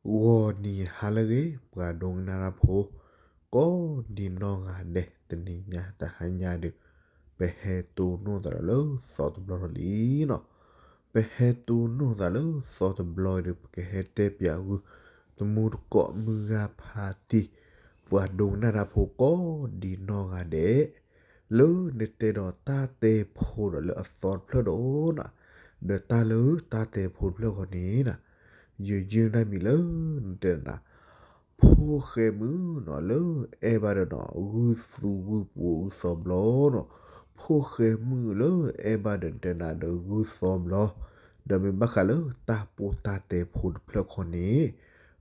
ဂီၤနံၤဟါလၢအဂ့ၤ ပှၤဒိကနၣ်တၢ်ဖိ ကိးဒံနီၢ်ဂၤဒဲး, တနံၤညါတဟါညါဒီး ပဟဲတိၢ်နီၣ်သးဒီးလၢသီတဘျီလီၤလံနီၤ. ပဟဲတိၢ်နီၣ်သးလၢသီတဘျီဒီး ပကဟဲတဲပၠးဂုၢ် တမူတကိးမုၢ်ဂၤဖးတံၢ် ပှၤဒိကနၣ်တၢ်ဖိကိးဒံနီၢ်ဂၤဒဲး လၢနတဲဒီးတၢ်တဲဖိဒီးလၢအသီတဖျၢၣ်ဒီးနီၤ, ဒီးတၢ်လၢတၢ်တဲဖိတဖျၢၣ်ဃီန့ၣ်နီၤ, ယယုၢ်တၢ်မံၤလၢ နတဲနၤ ဖိၣ်ဃဲမုၣ်နီၤ လၢအဲၣ်ဘၣ်ဒီးနီၤ ဂုၢ်သူဂုၢ်ပူၤဂုၢ်သီဘျီနီၤ, ဖိၣ်ဃဲမုၣ်လၢအဲၣ်ဘၣ်ဒီးနတဲနၤဒီးဂုၢ်သီဘျီ, ဒီးမ့ၢ်ဘၣ်ဃးလၢတၢ်ပိၢ်တၢ်တဲဖိတဖျၢၣ်ခီန့ၣ်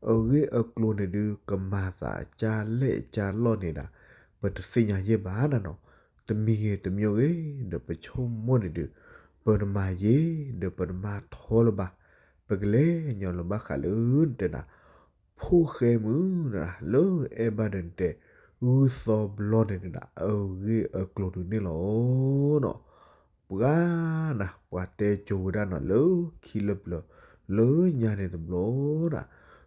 အဂ့ၢ်အကျိၤန့ၣ်ဒုး ကမၤသးကၢ်လဲၣ်ကၢ်လီၢ်န့ၣ်ဒီး ပတသ့ၣ်ညါယဲၢ်ဘၣ်နၤနီၤ. တမံၤဂ့ၤတမံၤဂ့ၤ ဒီးပဆိကမိၣ်န့ၣ်ဒုး ပတမၤယဲၢ် ဒီးပတမၤထီလၢၤဘၣ်. ပကလဲၤညီလၢၤဘၣ်ဃးလၢနတဲနၤ ဖိၣ်ဃဲမုၣ်နၤ လၢအဲၣ်ဘၣ်ဒီးနတဲ ဂုၢ်သီဘျီန့ၣ်ဒုးနၤ အဂ့ၢ်အကျိၤဒုးန့ၣ်လီၤနီၤ. ပှၤနၤ ပှၤတဲကိၤဝဲဒၣ်နီၤ လၢခံလၢပျၢၤ လၢညါန့ၣ်တဘျီနၤ,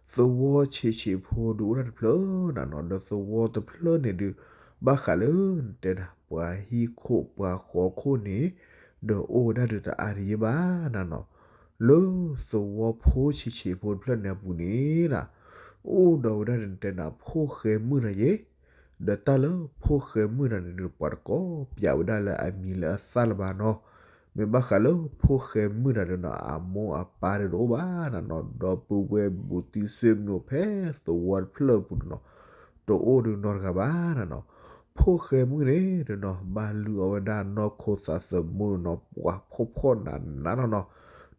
သဝီဆံးဆံးဖိဒုးအိၣ်ဒၣ်တဖျၢၣ်နၤနီၤ, ဒီးသဝီတဖျၢၣ်န့ၣ်ဒုး ဘၣ်ဃးလၢနတဲနၤ ပှၤဟံၣ်ခိၣ်ပှၤဃီခိၣ်န့ၣ် ဒီးအိၣ်ဝဲဒၣ်ဒုးတအါတယံာ်ဘၣ်နၤနီၤ. လၢသဝီဖိဆံးဆံးဖိတဖျၢၣ်န့ၣ်အပူၤန့ၣ်နၤ အိၣ်ဒီးဝဲဒၣ်ဒုးနတဲနၤ ဖိၣ်ဃဲမုၣ်နၤယဲၢ်, ဒီးတၢ်လၢဖိၣ်ဃဲမုၣ်နၤန့ၣ်ဒုး ပှၤတကိးပၠးဝဲဒၣ်လၢအမံၤလၢအသၣ်လၢၤဘၣ်နီၤ. မ့ၢ်ဘၣ်ဃးလၢဖိၣ်ဃဲမုၣ်နၤဒုးနီၤ အမိၢ်အပၢ်ဒုးတအိၣ်ဘၣ်နၤနီၤ, ဒီပုၢ်ဝဲၢ်ဘူးတံၢ်ဆွေမျိုးဖဲသဝီတဖျၢၣ်အပူၤဒုးနီၤ တအိၣ်ဒုးနီတဂၤဘၣ်နၤနီၤ. ဖိၣ်ဃဲမုၣ်န့ၣ်ဒုးနီၤ ဘၣ်လုၢ်အီၣ်ဝဲဒၣ်နီၢ်ခိသးသမူဒုးနီၤ ပှၤဖှီၣ်ဖှီၣ်နးနးနီၤနီၤ,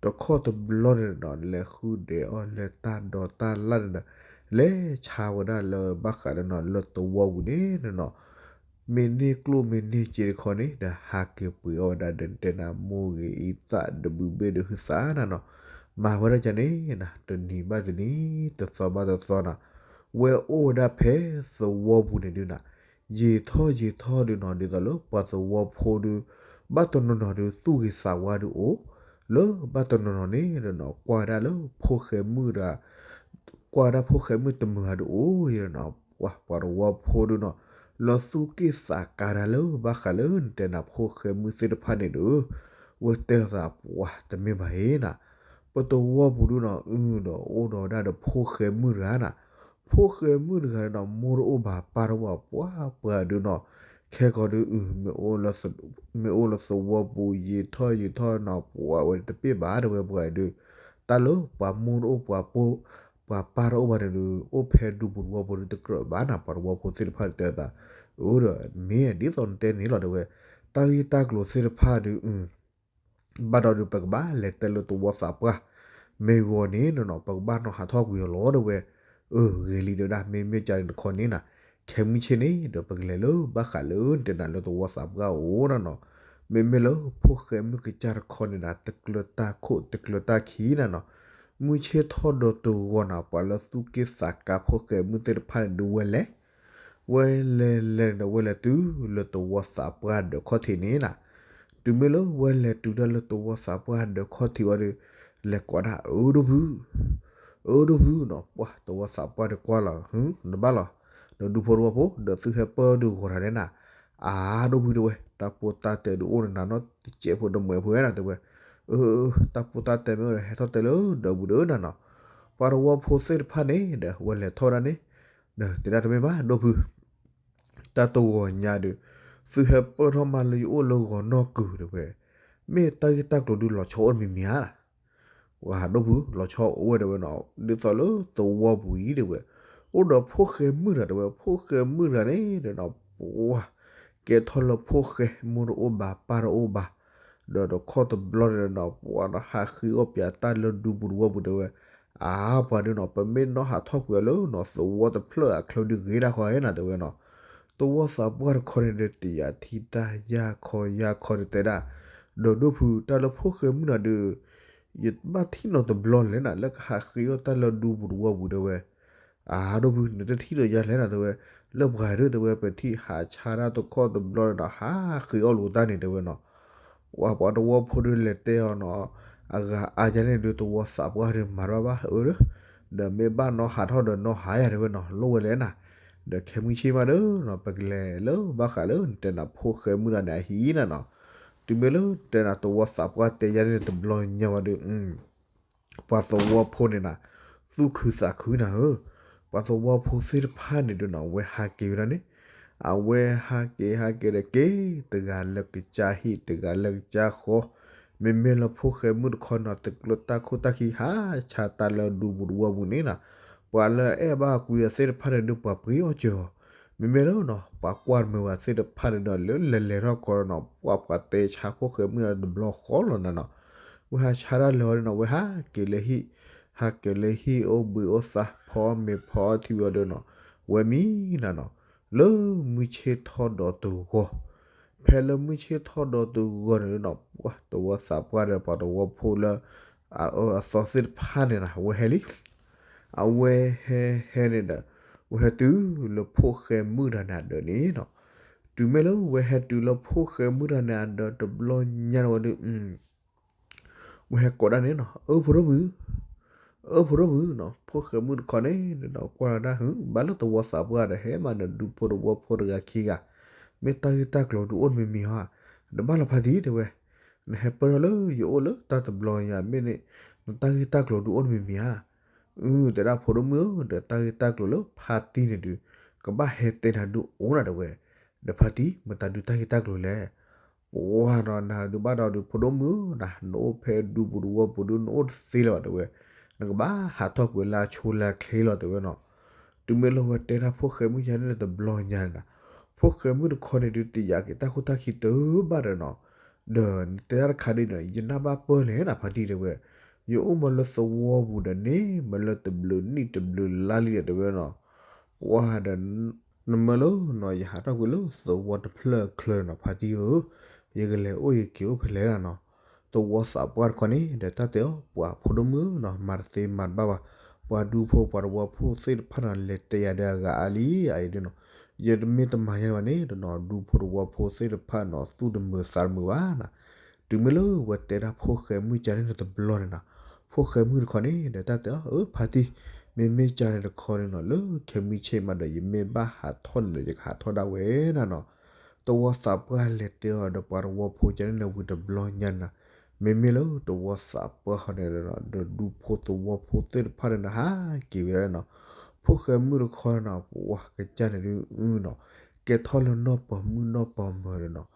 တခီတဘျီန့ၣ်နီၤ လဲၤဃုဒဲးအီၣ်လၢတၢ်ဒိးတၢ်လၣ်န့ၣ်ဒီး လဲၤဆါဝဲဒၣ်လၢဘၣ်ဃးလၢနီၤ လၢသဝီပူၤန့ၣ်နီၤ မ့ၢ်န့ၢ်ကျိၣ်မ့ၢ်န့ၢ်စ့တခီန့ၣ်ဒီး ဟးက့ၤပှ့ၤအီၣ်ဝဲဒၣ်ဒီးနတဲနၤ မိၢ်ဂ့ၤအံသၣ်ဒီးဘုဘ့ၣ်ဒီးဟုသၣ်နၤနီၤ. မၤဝဲဒၣ်ကန့ၣ်နၤ တနံၤဘၣ်တနံၤ တသီဘၣ်တသီနၤ, ဝဲအိၣ်ဝဲဒၣ်ဖဲသဝီပူၤန့ၣ်ဒုးနၤ ယံာ်ထီၣ်ယံာ်ထီၣ်ဒုးနီၤ ဒ်သိးလၢပှၤသဝီဖိဒုး ဘၣ်တနီၤနီၤဒုးသူၣ်ဂ့ၤသးဝါဒုးအိၣ်, လၢဘၣ်တနီၤနီၤန့ၣ်ဒီးနီၤ ကွၢ်ဝဲဒၣ်လၢဖိၣ်ဃဲမုၣ်တဂၤ ကွၢ်ဝဲဒၣ်ဖိၣ်ဃဲမုၣ်တမုာ်ဧါဒုးအိၣ်ယဲနီၤ, ပှၤ ပှၤသဝီဖိဒုးနီၤ လၢသူၣ်က့ၣ်သးကါတၢ်လၢဘၣ်ဃးလၢနတဲနၤဖိၣ်ဃဲမုၣ်သ့ၣ်တဖၣ်န့ၣ်ဒီး ဝဲတဲလိာ်သးပှၤတမ့ၢ်ဘၣ်အံၤနၤ, ပသဝီပူၤဒုးနီၤ အုဒီးအိၣ်ဒီးဝဲဒၣ်ဒီးဖိၣ်ဃဲမုၣ်တဂၤနၤ, ဖိၣ်ဃဲမုၣ်တဂၤဒီးနီၤ မိၢ်တအိၣ်ဘၣ်ပၢ်တအိၣ်ဘၣ် ပှၤပှၤဒုးနီၤ, ခဲကီးဒုးအု မ့ၢ်အိၣ်လၢသဝီပူၤယံာ်ထီၣ်ယံာ်ထီၣ်နီၤ ပှၤဝဲတပ့ၢ်ဘၣ်တဝဲပှၤဒုး, တၢ်လၢပှၤမိၢ်တအိၣ်ပှၤပိ ပှၤပၢ်တအိၣ်ဘၣ်န့ၣ်ဒုး အိၣ်ဖဲဒူပူၤသဝီပူၤဒုးတကြၢးဘၣ်နၤ ပှၤသဝီဖိသ့ၣ်တဖၣ်တဲသး, အုဒီးမ့ၢ်ဒ်သိးနတဲန့ၣ်လီၤတဝဲ, တၢ်ဂ့ၢ်တၢ်ကျိၤသ့ၣ်တဖၣ်ဒုး ဘၣ်ဒီးဒုးပကဘၣ်လဲၤတဲလၢသဝီသးပှၢ်, မ့ၢ်ဂီၤန့ၣ်နီၤ ပကဘၣ်နီၤဟးထီၣ်ကွံာ်အီၤလီၤတဝဲ, အု ဂ့ၤလံတဲဝဲဒၣ် မ့မ့ၢ်ကန့ၣ်တခီန့ၣ်နၤ, ခဲမုၢ်ဆ့ၣ်န့ၣ်ဒီး ပကလဲၤလၢဘၣ်ဃးလၢနတဲနၤလၢသဝီသးပှၢ်အိၣ်နၤနီၤ, မ့မ့ၢ်လၢဖိၣ်ဃဲမုၣ်ကစၢ်တခီန့ၣ်နၤ တကျၢၤတၢ်ခိၣ်တကျၢၤတၢ်ခံနၤနီၤ, မုၢ်ဆ့ၣ်ထီၣ်ဒီးတဂီၤနၤ ပှၤလၢသူၣ်က့ၣ်သးကါဖိၣ်ဃဲမုၣ်သ့ၣ်တဖၣ်န့ၣ်ဒုးဝဲလဲၤ ဝဲလဲၤလဲၤန့ၣ်ဒီး ဝဲလဲၤတုၤလၢသဝီသးပှၢ်ဒီးခီၣ်ထံးန့ၣ်နၤ, တုၤမ့ၢ်လၢဝဲလဲၤတုၤဒၣ်လၢသဝီသးပှၢ်ဒီးခီၣ်ထံးဝံၤဒီး လဲၤကိးဒၣ် အၢဒိၣ်ဖု အၢဒိၣ်ဖုနီၤ, ပှၤသဝီသးပှၢ်ဒီးကွၢ်လီၤ နဘၣ်လီၤ, ဒီးဒူဖိတဝီဖိဒီးသုဟဲပၢၢ်ဒုးဂီၤတၢ်န့ၣ်နၤ, အါဒိၣ်ဖုတဲဝဲ တၢ်ပိၢ်တၢ်တဲဒုးအိၣ်နၤနီတစဲးဖိတမှဲးဖိဝဲနၤတဲဝဲ, အၢ တၢ်ပိၢ်တၢ်တဲမ့ၢ်အိၣ်ဒီးဟဲထီၣ်တဲလၢဒီးပူၤဒီးနၤနီၤ, ပှၤသဝီဖိသ့ၣ်တဖၣ်န့ၣ်ဒီး ဝဲလဲၤထီၣ်ဝဲဒၣ်န့ၣ်, ဒီးတဲဒၣ်တမ့ၢ်ဘၣ်ဒိၣ်ဖု တၢ်တဂီၤညါဒီး သုဟဲပၢၢ်ထီၣ်မးလၢယအိၣ်လၢဂီၤနီၢ်ကုၤတဲဝဲ, မ့ၢ်တၢ်ဂ့ၢ်တၢ်ကျိၤဒုးလီၤဆီအိၣ်တမံၤမံၤဧါ, ပှၤဒိၣ်ဖုလီၤဆီအိၣ်ဝဲတဲဝဲနီၤ, ဒ်သိးလၢသဝီပူၤအံၤတဲဝဲ, အိၣ်ဒီးဖိၣ်ဃဲမုၣ်တဂၤတဲဝဲ ဖိၣ်ဃဲမုၣ်တဂၤန့ၣ်ဒီးနီၤ ပှၤ ကဲထီၣ်လၢဖိၣ်ဃဲမိၢ်တအိၣ်ဘၣ်ပၢ်တအိၣ်ဘၣ်, ဒီးတခီတဘျီန့ၣ်ဒီးနီၤ ပှၤနီၤဟးဃ့အီၣ်ပၠးတၢ်လၢဒူပူၤတဝီပူၤတဲဝဲ, အါပှၤဒုးနီၤ ပမ့ၢ်နီၤဟးထီၣ်ကွံာ်အီၤလၢနီၤ သဝီတဖျၢၣ်အချၢဒုးဂ့ၤဒၣ်ဃီဧါနၤတဲဝဲနီၤ, သဝီသးပှၢ်တခီန့ၣ်ဒီး တယာ်ထံတၢ်ယၢ်ခီယၢ်ခီဒီးတဲဒၣ်, ဒီးဒိၣ်ဖုတၢ်လၢဖိၣ်ဃဲမုၣ်နၤဒီး ယဘၣ်ထံၣ်နီၤတဘျီလဲၣ်နၤ လၢကဟးဃ့အီၣ်တၢ်လၢဒူပူၤတဝီပူၤတဲဝဲ, အါဒိၣ်ဖု နတထံၣ်ဒီးယၤလဲၣ်နၤတဲဝဲ, လၢပှၤဒုးတဲဝဲ ပထံၣ်ဟးဆါတၢ်တခီတဘျီဒီး ဟးဃ့အီၣ်လိာ်တၢ်န့ၣ်တဲဝဲနီၤ, ပှၤ ပှၤသဝီဖိဒုးလဲၤတဲအီၤနီၤ, အဂၤအါယၤန့ၣ်ဒုးသဝီသးပှၢ်ဒုးမၤတဘၣ်ဘၣ် အၢဒီး ဒီးမ့ၢ်ဘၣ်နီၢ်ဟးထီၣ်ဒီးနီၢ်ဟးယၤတဲဝဲနီၤ လိၣ်ဝဲလဲၣ်နၤ, ဒီးခဲမုၢ်ဆ့ၣ်မးဒီးနီၤ ပကလဲၤလၢဘၣ်ဃးလၢနတဲနၤဖိၣ်ဃဲမုၣ်တဂၤန့ၣ်အဟံၣ်နၤနီၤ, တုၤမ့ၢ်လၢတဲနၤသဝီသးပှၢ်တဲယၤန့ၣ်တဘျီညါဝဲဒီး ပှၤသဝီဖိန့ၣ်နၤ, သူၣ်ခုသးခုနၤဧၢ, ပှၤသဝီဖိသ့ၣ်တဖၣ်န့ၣ်ဒီးနီၤ အဝဲဟးက့ၤဝဲဒၣ်န့ၣ်, အဝဲဟးက့ၤဟးက့ၤဒီးက့ၤ တဂၤလၢကစၢ်ဟံၣ် တဂၤလၢကစၢ်ဃီ, မ့မ့ၢ်လၢဖိၣ်ဃဲမုၣ်တခီနီၤ တကျၢတၢ်ခိၣ်တၢ်ခံဟးဆါတၢ်လၢဒူပူၤတဝီပူၤန့ၣ်နၤ, ပှၤလၢအဲၣ်ဘၣ်ကွံအီၤသ့ၣ်တဖၣ်န့ၣ်ဒီးပှၤပှ့ၤအီၣ်စၢၤအီၤ, မ့မ့ၢ်လၢနီၤ ပှၤကွၢ်တမုာ်ဘၣ်သ့ၣ်တဖၣ်န့ၣ်ဒီး လၢလဲၤလဲၤထီၣ်ကီးဒီးနီၤ ပှၤပှၤတဲဆါဖိၣ်ဃဲမုၣ်ဒီးတဘျီဃီလီၤနၤနီၤ, ဝဲဟးဆါတၢ်လၢာ်အီၤဒီးနီၤ ဝဲဟးက့ၤလၢဟံၣ်, ဟးက့ၤလၢဟံၣ်အိၣ်ဘှံးအိၣ်သါ ဖီအီၣ်မ့ၤဖီအီထံဝံၤအီၤဒီးနီၤ, ဝဲမံနၤနီၤ, လၢမုၢ်ဆ့ၣ်ထီၣ်ဒီးတဂီၤ, ဖဲလၢမုၢ်ဆ့ၣ်ထီၣ်ဒီးတဂီၤန့ၣ်ဒီးနီၤ ပှၤသဝီသးပှၢ်ဒီးပှၤသဝီဖိလၢ အအၢအသီသ့ၣ်တဖၣ်န့ၣ်နၤ ဝဲဟဲလံ အဝဲဟဲဟဲန့ၣ်ဒီး ဝဲဟဲတုၤလၢဖိၣ်ဃဲမုၣ်တဂၤန့ၣ်အဒၢးန့ၣ်နီၤ, တုၤမ့ၢ်လၢဝဲဟဲတုၤလၢဖိၣ်ဃဲမုၣ်တဂၤန့ၣ်အဒၢး တဘျီညါန့ၣ်ဝဲဒီး ဝဲဟဲကိးဒၣ်န့ၣ်နီၤ အၢဖိဒိၣ်မုၣ်, အၢဖိဒိၣ်မုၣ်နီၤ, ဖိၣ်ဃဲမုၣ်တခီန့ၣ်ဒီး ကွၢ်လီၤဒၣ်ဟု ဘၣ်လၢသဝီသးပှၢ်ဒီး ဟဲမးဒီးဒူဖိသဝီဖိတဂၤခံဂၤ, မ့ၢ်တၢ်ဂ့ၢ်တၢ်ကျိၤဒုးအိၣ်တမံၤမံၤဧါ, တဘၣ်လီၤဖါတံၢ်တဲဝဲ, နဟဲပၢၢ်ထီၣ်လၢယအိၣ်လၢတၢ်တဘျီညါ မ့ၢ်န့ၣ် နတၢ်ဂ့ၢ်တၢ်ကျိၤဒုးအိၣ်တမံၤမံၤဧါ, အု တဲဒၣ်ဖိဒိၣ်မုၣ်ဧၢ ဒီးတၢ်ဂ့ၢ်တၢ်ကျိၤလၢဖါတံၢ်န့ၣ်ဒုး ကဘၣ်ဟဲတဲနၤဒုးအိၣ်နၤတဲဝဲ, ဒီးဖါတံၢ် မတၤဒုးတၢ်ဂ့ၢ်တၢ်ကျိၤလဲၣ် ပှၤနီၤနၤဒုးဘၣ်ဒီးဒုး ဖိဒိၣ်မုၣ်ဧၢ နၤ နအိၣ်ဖဲဒူပူၤတဝီပူၤဒုး နအိၣ်တသ့လၢၤဘၣ်တဲဝဲ, နကဘၣ်ဟးထီၣ်ကွံာ်လၢအဆိလၢအချ့လီၤတဲဝဲနီၤ. တုၤမ့ၢ်လၢဝဲတဲတၢ်ဖိၣ်ဃဲမုၣ်ယါန့ၣ်တဘျီညါန့ၣ်နၤ, ဖိၣ်ဃဲမုၣ်တခီန့ၣ်ဒုး တယာ်က့ၤတၢ်ခိၣ်တၢ်ခံတဘၣ်ဒီးနီၤ, ဒီးနတဲတၢ်တခါဒ်န့ၣ် ယနၢ်ဘၣ်ပၢၢ်လဲၣ်နၤဖါတံၢ်တဲဝဲ, ယအိၣ်မးလၢသဝီပူၤဒီးန့ၣ် မ့ၢ်လၢတဘျုးနံၣ်တဘျုးလါလံဒီးတဲဝဲနီၤ ပှၤဒီး နမ့ၢ်လၢနီၤ ယဟးထီၣ်ကွံာ်လၢသဝီတဖျၢၣ်အချၢနီၤ ဖါတံၢ်ဧၢ, ယကလဲၤအိၣ်ယက့ၤအိၣ်ဖဲလဲၣ်နၤနီၤ. သဝီသးပှၢ်တခီန့ၣ် ဒီးတၢ်တဲအီၤ ပှၤဖိဒိၣ်မုၣ်နီၤ မၤတသ့မၤတဘၣ်ဘၣ်, ပှၤဒူဖိပှၤသဝီဖိသ့ၣ်တဖၣ်နီၤ လဲၤတဲယၤဒီးအဂၤအါလံအအံၤဒ်နီၤ, ယတမ့ၢ်တမၤညါဘၣ်န့ၣ်ဒီးနီၤ ဒူဖိသဝီဖိသ့ၣ်တဖၣ်နီၤ သူၣ်တမုာ်သးတမုာ်ဘၣ်နၤ. တုၤမ့ၢ်လၢဝဲတဲတၢ်ဖိၣ်ဃဲမုၣ်ကါန့ၣ်တဘျီန့ၣ်နၤ, ဖိၣ်ဃဲမုၣ်တခီန့ၣ် ဒီးတၢ်တဲအီၤ အၢ ဖါတံၢ်, မ့မ့ၢ်ကါန့ၣ်တခီန့ၣ်နီၤ လၢခဲမုၢ်ဆ့ၣ်မးဒီး ယမ့ၢ်ဘၣ်ဟးထီၣ်န့ၣ်ဒီး ယကဟးထီၣ်ဒၣ်ဝဲနၤနီၤ. သဝီသးပှၢ်လဲၤတဲအီၤဒီးပှၤသဝီဖိကါန့ၣ် ဝံၤတဘျီညါန့ၣ်နၤ, မ့မ့ၢ်လၢသဝီသးပှၢ်ဃီန့ၣ်ဒီး ဒူဖိသဝီဖိသ့ၣ်တဖၣ်န့ၣ်ဒီး ဟးက့ၤဝဲဒၣ်နီၤ. ဖိၣ်ဃဲမုၣ်တခီနီၤ ပှၤကစၢ်န့ၣ်ဒုးနီၤ ကဲထီၣ်လၢနီၢ်ပၤမုၣ်နီၢ်ပၤမၢၤဒီးနီၤ,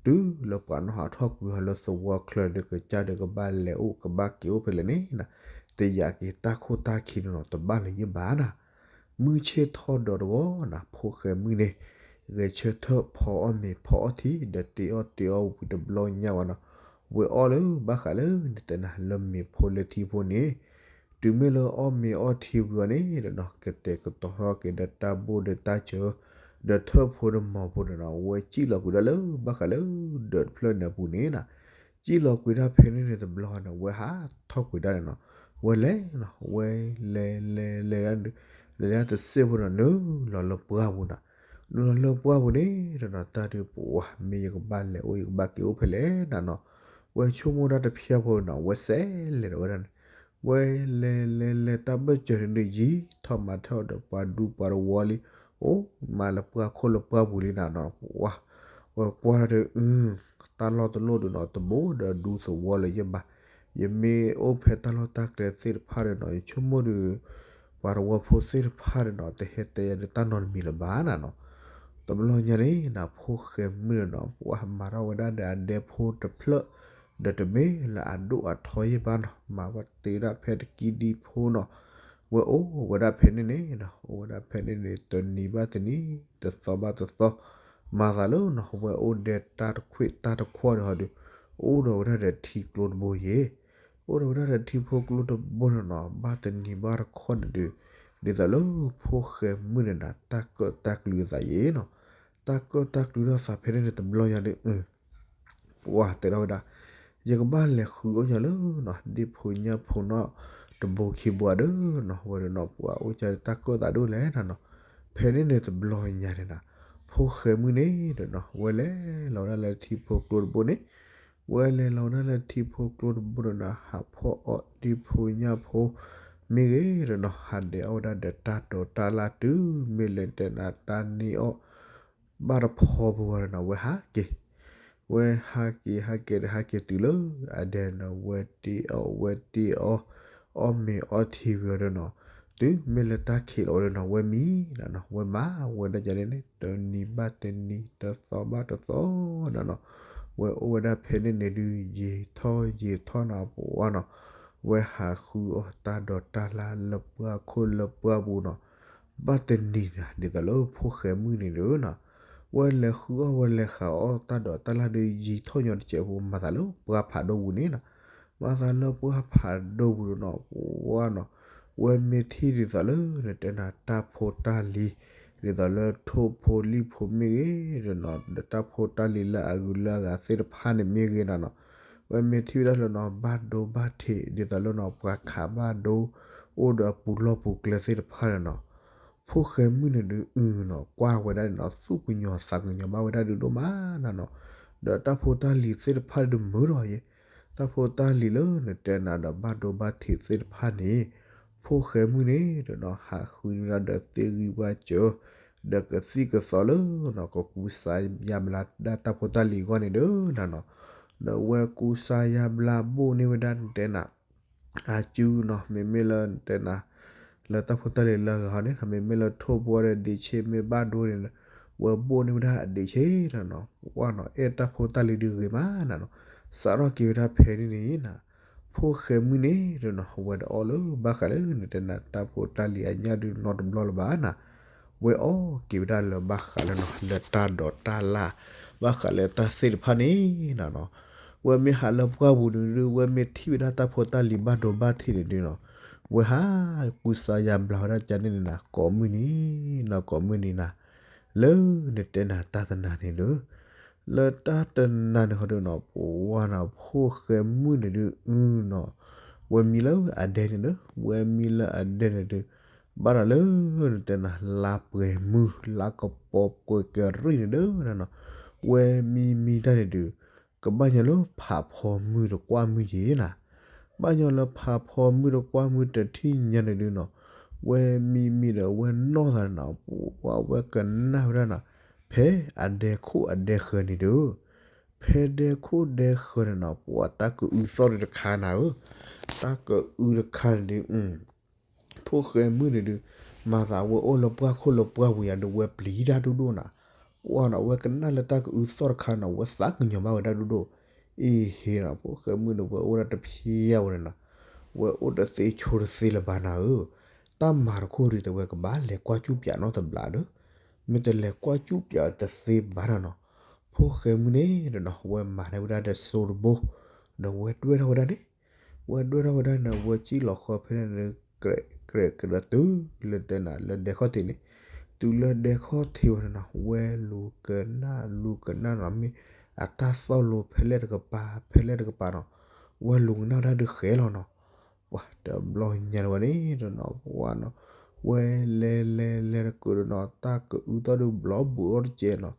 တုၤလၢပှၤနီၢ်ဟးထီၣ်ကွံာ်ဟီလၢသဝီချၢဒီး ကစၢ်ဒီးကဘၣ်လဲၤအိၣ်ကဘၣ်က့ၤအိၣ်ဖဲလဲၣ်န့ၣ်နၤ, တယာ်က့ၤတၢ်ခိၣ်တၢ်ခံန့ၣ်နီၤ တဘၣ်လၢၤယဲၢ်ဘၣ်နၤ. မုၢ်ဆ့ၣ်ထီၣ်ဒီးတဂီၤနၤ ဖိၣ်ဃဲမုၣ်န့ၣ် ဂဲၤဆၢထၢၣ်ဖီအီၣ်မ့ၤဖီအီထံ ဒီးတ့အီၣ်တ့အီဝံၤတဘျီညါဝဲနီၤ, ဝဲအီၣ်လၢဘၣ်ဃးလၢနတဲနၤလၢမ့ၤဖိလၢထံဖိန့ၣ်, တုၤမ့ၢ်လၢအီၣ်မ့ၤအီထံဝံၤအီၤန့ၣ်ဒီးနီၤ ကတဲာ်ကတီၤထီၣ်က့ၤဒီးတၢ်ဘိၣ်ဒီးတၢ်စၢၤ ဒီးထၢၣ်ဖိဒီးမီၤဖိဒီးနီၤ ဝဲစံၣ်လီၤကွံာ်ဒၣ်လၢဘၣ်ဃးလၢဒၢးတဖျၢၣ်န့ၣ်အပူၤန့ၣ်နၤ, စံၣ်လီၤကွံာ်ဒၣ်ဖဲန့ၣ်န့ၣ်တဘျီန့ၣ် ဝဲဟးထီၣ်ကွံာ်ဒၣ်န့ၣ်နီၤ, ဝဲလဲၤနီၤ ဝဲလဲၤလဲၤလဲၤဒၣ် လဲၤဒၣ်တစဲးဖိဒီးနုာ်လီၤလၢပှၢ်ပူၤနၤ, နုာ်လီၤလၢပှၢ်ပူၤန့ၣ်ဒီးနီၤ တၢ်ဒုးပှၤ မ့ၢ်ယကဘၣ်လဲၤအိၣ်ယကဘၣ်က့ၤအိၣ်ဖဲလဲၣ်နၤနီၤ, ဝဲဆိကမိၣ်ဒၣ်တဖျၢၣ်ဖိနီၤ ဝဲစဲးလဲၤဒီးဝဲဒၣ်န့ၣ်, ဝဲလဲၤလဲၤလဲၤတၢ်ဘၢၣ်စၢၤန့ၣ်ဒုးယံာ်ထီၣ်မၤထီၣ်ဒီးပှၤဒူပှၤသဝီလံ, အိၣ်မးလၢပှၢ်ခိၣ်လၢပှၢ်ပူၤလံနၤနီၤ, ဝဲကွၢ်ဒီး တၢ်လီၢ်တလိၣ်ဒီးနီၤ တဘိဒီးဒူသဝီလၢၤယဲၢ်ဘၣ်, ယမ့ၢ်အိၣ်ဖဲတၢ်လီၢ်တၢ်ကျဲသ့ၣ်တဖၣ်ဒီးနီၤ ယဆိကမိၣ်ဒီး ပှၤသဝီဖိသ့ၣ်တဖၣ်ဒီးနီၤ တဟဲတဲယၤဒီးတၢ်နီတမံၤလၢၤဘၣ်နၤနီၤ. တဘျီညါန့ၣ်နၤ ဖိၣ်ဃဲမုၣ်န့ၣ်နီၤ ပှၤမၤထီၣ်ဝဲဒၣ်ဒီးအဒဲဖိတဖျၢၣ်, ဒီးတမ့ၢ်လၢအဒိၣ်အထီယဲၢ်ဘၣ်နီၤ မၤဝဲတ့ဒၣ်ဖဲတကံဒံဖိနီၤ, ဝဲအိၣ်ဝဲဒၣ်ဖဲန့ၣ်န့ၣ်နီၤ အိၣ်ဝဲဒၣ်ဖဲန့ၣ်န့ၣ် တနံၤဘၣ်တနံၤ တသီဘၣ်တသီ, မၤသးလၢနီၤ ဝဲအိၣ်ဒီးတၢ်တခွံၣ်တၢ်တခွီၣ်ဒီးဟီဒီး အိၣ်ဒီးဝဲဒၣ်ဒီးထံကျိတဘိယဲၢ်, အိၣ်ဒီးဝဲဒၣ်ဒီးထံဖိကျိတဘိန့ၣ်နီၤ ဘၣ်တနံၤဘၣ်တခီၣ်န့ၣ်ဒီး ဒ်သိးလၢဖိၣ်ဃဲမုၣ်န့ၣ်နၤ တၢ်ကၢၣ်တၢ်ကျူအသးယဲၢ်နီၤ, တၢ်ကၢၣ်တၢ်ကျူထီၣ်သးဖဲန့ၣ်န့ၣ်တဘျီညါဒီး ပှၤတဲထီၣ်ဝဲဒၣ်, ယကဘၣ်လဲၤဃုအီၣ်ညါလၢနီၤ ဒ့ၣ်ဖိညၣ်ဖိနီၤ တဘိခံဘိဒီးနီၤ ဝဲဒီးနီၤ ပှၤအိၣ်ကၢ်တၢ်ကၢၣ်သးဒိၣ်လဲၣ်နၤနီၤ, ဖဲန့ၣ်န့ၣ်တဘျီညါန့ၣ်နၤ, ဖိၣ်ဃဲမုၣ်န့ၣ်ဒီးနီၤ ဝဲလဲၤလီၤဝဲဒၣ်လၢထံဖိကျိတဘိန့ၣ်, ဝဲလဲၤလီၤဝဲဒၣ်လၢထံဖိကျိတဘိဒီးနီၤ ဟးဖီၣ်အီၣ်ဒ့ၣ်ဖိညၣ်ဖိ မ့ၢ်ဂ့ၤဒီးနီၤ ဟးဒဲးအီၣ်ဝဲဒၣ်ဒီးတၢ်ဒိးတၢ်လၢ်တုၤမ့ၢ်လဲၤတဲနၤတၢ်န့ၢ်အီၣ် ဘၣ်တဖီဖိဝဲဒီးနီၤ ဝဲဟးက့ၤ, ဝဲဟးက့ၤဟးက့ၤဒီးဟးက့ၤတုၤလၢအဒဲးနီၤ ဝဲတ့အီၣ်ဝဲတ့အီ အီၣ်မ့ၤအီထံဝံၤဒီးနီၤ, တုၤမ့ၢ်လၢတၢ်ခံးလီၤဝဲဒီးနီၤ ဝဲမံနီၤနီၤ ဝဲမၤဝဲဒၣ်ကန့ၣ်န့ၣ် တနံၤဘၣ်တနံၤ တသီဘၣ်တသီနီၤနီၤ, ဝဲအိၣ်ဝဲဒၣ်ဖဲန့ၣ်န့ၣ်ဒုး ယံာ်ထီၣ်ယံာ်ထီၣ်နီၤ ပဝဲနီၤ, ဝဲဟးဃုအီၣ်တၢ်ဒိးတၢ်လၢ်လၢပှၢ်ခိၣ်လၢပှၢ်ပူၤနီၤ, ဘၣ်တနံၤန့ၣ် ဒ်သိးလၢဖိၣ်ဃဲမုၣ်န့ၣ်ဒုးနီၤ, ဝဲလဲၤဃုအီၣ်ဝဲလဲၤဃုအီၣ်တၢ်ဒိးတၢ်လၢ်ဒီး ယံာ်ထီၣ်ညီတစဲးဖိ မၤသးလၢပှၢ်ဖးဒိၣ်ပူၤန့ၣ်နီၤ, မၤသးလၢပှၢ်ဖးဒိၣ်ပူၤဒီးနီၤ ပဝဲနီၤ, ဝဲမ့ၢ်ထံၣ်ဒ်သိးလၢနတဲနၤတၢ်ဖိတၢ်လံၤ, ဒ်သိးလၢထိၣ်ဖိလံၣ်ဖိမ့ၢ်ဂ့ၤဒီးနီၤ ဒီးတၢ်ဖိတၢ်လံၤလၢအဂုၤလၢအဂၤသ့ၣ်တဖၣ်န့ၣ်မ့ၢ်ဂ့ၤနီၤနီၤ, ဝဲမ့ၢ်ထံၣ်ဝဲဒၣ်လၢနီၤ ဘၣ်ဒိဘၣ်ထံး ဒ်သိးလၢနီၤ ပှၤခးဘၣ်ဒိ အိၣ်ဒီးအပူၤလီၢ်ပူၤကျဲသ့ၣ်တဖၣ်န့ၣ်နီၤ, ဖိၣ်ဃဲမုၣ်န့ၣ်ဒုးအုနီၤ ကွၢ်ဝဲဒၣ်န့ၣ်နီၤ သူၣ်ကညီၤသးကညီၤဘၣ်ဝဲဒၣ်ဒုးဒိၣ်မးနီၤနီၤ, ဒီးတၢ်ဖိတၢ်လံၤသ့ၣ်တဖၣ်ဒုးမုာ်ထီၣ်ယဲ, တၢ်ဖိတၢ်လံၤလၢနတဲနၤဒီးဘၣ်ဒိဘၣ်ထံးသ့ၣ်တဖၣ်န့ၣ်, ဖိၣ်ဃဲမုၣ်န့ၣ်ဒီးနီၤ ဟးဃုန့ၢ်ဝဲဒၣ်ဒီးသ့ၣ်ဂံၢ်ဝၣ်စၢၤ ဒီးကသံၣ်ကသီလၢနီၤ ကကူစါယါဘျါဒၣ်တၢ်ဖိတၢ်လံၤအဂီၢ်န့ၣ်ဒီးနီၤနီၤ, ဒီးဝဲကူစါယါဘျါဘိၣ်န့ၢ်ဝဲဒၣ်နတဲနၤ အစုနီၤ မ့မ့ၢ်လၢနတဲနၤ လၢတၢ်ဖိတၢ်လံၤလၢအဂၤဟီန့ၣ် မ့မ့ၢ်လၢထိၣ်ဘိဒီးဒ့ဆ့မ့ၢ်ဘၣ်ဒိန့ၣ် ဝဲဘိၣ်န့ၢ်ဝဲဒၣ်အဒ့ဆ့နီၤနီၤ, ဝဲနီၤ အဲၣ်တၢ်ဖိတၢ်လံၤဒုးဂ့ၤမးနီၤနီၤ, စးထီၣ်က့ၤဝဲဒၣ်ဖဲန့ၣ်န့ၣ်နီၤ, ဖိၣ်ဃဲမုၣ်န့ၣ်ဒီးနီၤ ဝဲတအီၣ်လၢဘၣ်ဃးလၢနတဲနၤတၢ်ဖိတၢ်လံၤအညၣ်ဒုးနီတဘျီလၢၤဘၣ်နီၤ, ဝဲအီၣ်က့ၤဝဲဒၣ်လၢဘၣ်ဃးလၢနီၤ လၢတၢ်ဒိးတၢ်လၢ် ဘၣ်ဃးလၢတၢ်သ့ၣ်တဖၣ်န့ၣ်နီၤနီၤ, ဝဲမ့ၢ်ဟးလၢပှၢ်ပူၤန့ၣ်ဒုး ဝဲမ့ၢ်ထံၣ်ဝဲဒၣ်တၢ်ဖိတၢ်လံၤဘၣ်ဒိဘၣ်ထံးန့ၣ်ဒုးနီၤ, ဝဲဟးကူစါယါဘျါဝဲဒၣ်ကန့ၣ်န့ၣ်နၤ ကိးမုၢ်နံၤနီၤ ကိးမုၢ်နံၤနၤ, လၢနတဲနၤတၢ်တနၤန့ၣ်ဒီး လၢတၢ်တနၤန့ၣ်ဃီဒီးနီၤ ပဝဲနီၤ ဖိၣ်ဃဲမုၣ်န့ၣ်ဒုးအုနီၤ, ဝဲမံလၢအဒဲန့ၣ်ဒီး ဝဲမံလၢအဒဲန့ၣ်ဒုး ဘၣ်ဒီးလၢနတဲနၤ လါပှဲၤမုၢ် လါကပီၤပှဲၤကရံၣ်န့ၣ်ဒီးနီၤနီၤ, ဝဲမံမံတၢ်န့ၣ်ဒုး ကဘၣ်ညီလၢဖးဖီမုၢ်တကွၢ်မုၢ်ယဲနၤ, ဘၣ်ညီလၢဖးဖီမုၢ်တကွၢ်မုၢ်တထံၣ်ညါန့ၣ်ဒုးနီၤ, ဝဲမံမံဒီးဝဲနီၢ်သးန့ၣ်နီၤ ပဝဲကနၣ်ဝဲဒၣ်နီၤ, ဖဲအဒဲခိၣ်အဒဲဃၢၤန့ၣ်ဒီး ဖဲဒဲခိၣ်ဒဲဃၢၤန့ၣ်နီၤ ပဝဲတၢ်ကအုသီၣ်ဒုးတခါနၤဧၢ, တၢ်ကအုတခါန့ၣ်ဒုး ဖိၣ်ဃဲမုၣ်န့ၣ်ဒုး မၤသးဝဲအိၣ်လၢပှၢ်ခိၣ်လၢပှၢ်ပူၤယၤဒီးဝဲပျံၤတၢ်ဒိၣ်ဒိၣ်နီၤ, ပှၢ်နီၤ ဝဲကနၣ်လၢတၢ်ကအုသီၣ်တခါနီၤ ဝဲသးကညီၤဘၣ်ဝဲဒၣ်ဒိၣ်ဒိၣ်, အ့ဟ့နီၤ ဖိၣ်ဃဲမုၣ်န့ၣ် ဝဲအိၣ်ဒၣ်တဖျဲဝဲန့ၣ်နီၤ, ဝဲအိၣ်တသ့ဆိတသ့လၢၤဘၣ်နၤဧၢ, တၢ်မၤတခိၣ်ဒုးတဲဝဲကဘၣ်လဲၤကွၢ်ကၠူၣ်ပၠးနီတဘျီဒီး, မ့ၢ်တလဲၤကွၢ်ကၠူၣ်ပၠးတသ့ဘၣ်နီၤနီၤ, ဖိၣ်ဃဲမုၣ်န့ၣ်ဒီးနီၤ ဝဲမၤန့ၢ်ဝဲဒၣ်ဒီးစိတဘိ, ဒီးဝဲဒွဲၣ်ထီၣ်ဝဲဒၣ်န့ၣ် ဝဲဒွဲၣ်ထီၣ်ဝဲဒၣ်န့ၣ် ဝဲစံၣ်လီၤဃီဖဲန့ၣ် ကြဲးကြဲးဒီးတုၤလၢတဲနၤလၢဒဲခီၣ်ထံးန့ၣ်, တုၤလၢဒဲခီၣ်ထံးဝဲန့ၣ်နီၤ ဝဲလူၤကနၣ်လူၤကနၣ်နီၤ မ့ၢ်အတၢ်သီၣ်လိၤဖဲလဲၣ်တကပၤ ဖဲလဲၣ်တကပၤနီၤ, ဝဲလူၤကနၣ်ဝဲဒၣ်ဒုးဃဲလီၤနီၤ, ပှၤတဘျီညါန့ၣ်ဝဲန့ၣ်ဒီးနီၤ ပှၤနီၤ, ဝဲလဲၤလဲၤလဲၤတကးဒီးနီၤ တၢ်ကအုသီၣ်ဒုးဘျီဘူးထီၣ်တကဲးနီၤ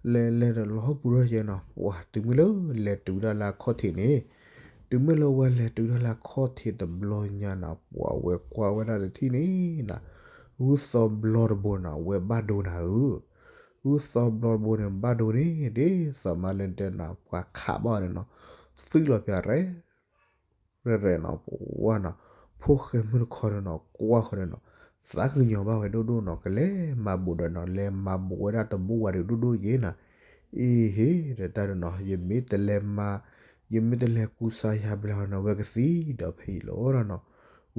လဲၤလဲၤဒီးလီၤဟီၣ်ပူၤထီၣ်တကဲးနီၤ ပှၤတုၤမ့ၢ်လၢလဲၤတုၤဝဲဒၣ်လၢအခီၣ်ထံးန့ၣ်, တုၤမ့ၢ်လၢဝဲလဲၤတုၤဝဲဒၣ်လၢအခီၣ်ထံးတဘျီညါနီၤ ပှၤဝဲကွၢ်ဝဲဒၣ်တထံၣ်န့ၣ်နီၤ, ဂုၢ်သီဘျီတဘိနီၤ ဝဲဘၣ်ဒိနၤဧၢ, ဂုၢ်သီဘျီတဘိန့ၣ် ဘၣ်ဒိန့ၣ် ဒ်သိးမးလၢတဲနၤ ပှၤခးဘၣ်အီၤန့ၣ်နီၤ, သွံၣ်လီၤပၠးရဲၣ် ရဲၣ်ရဲၣ်နီၤ ပဝဲနီၤ, ဖိၣ်ဃဲမုၣ်တခီန့ၣ်နီၤ ကွၢ်ဃီန့ၣ်နီၤ, သးကညီၤဘၣ်ဝဲဒိၣ်ဒိၣ်နီၤ ကလဲၤမၤဘူးဒီးနီၤ လဲၤမၤဘူးဝဲဒၣ်တဘိဝဲဒၣ်ဒိၣ်ဒိၣ်ယဲနီၤ, အ့ဟ့ ဒီးတၢ်ဒီးနီၤ ယမ့ၢ်တလဲၤမၤ, ယမ့ၢ်တလဲၤကူစါယါဘျါနီၤ ဝဲကသံဒီးဖဲအံၤလီၤနီၤနီၤ,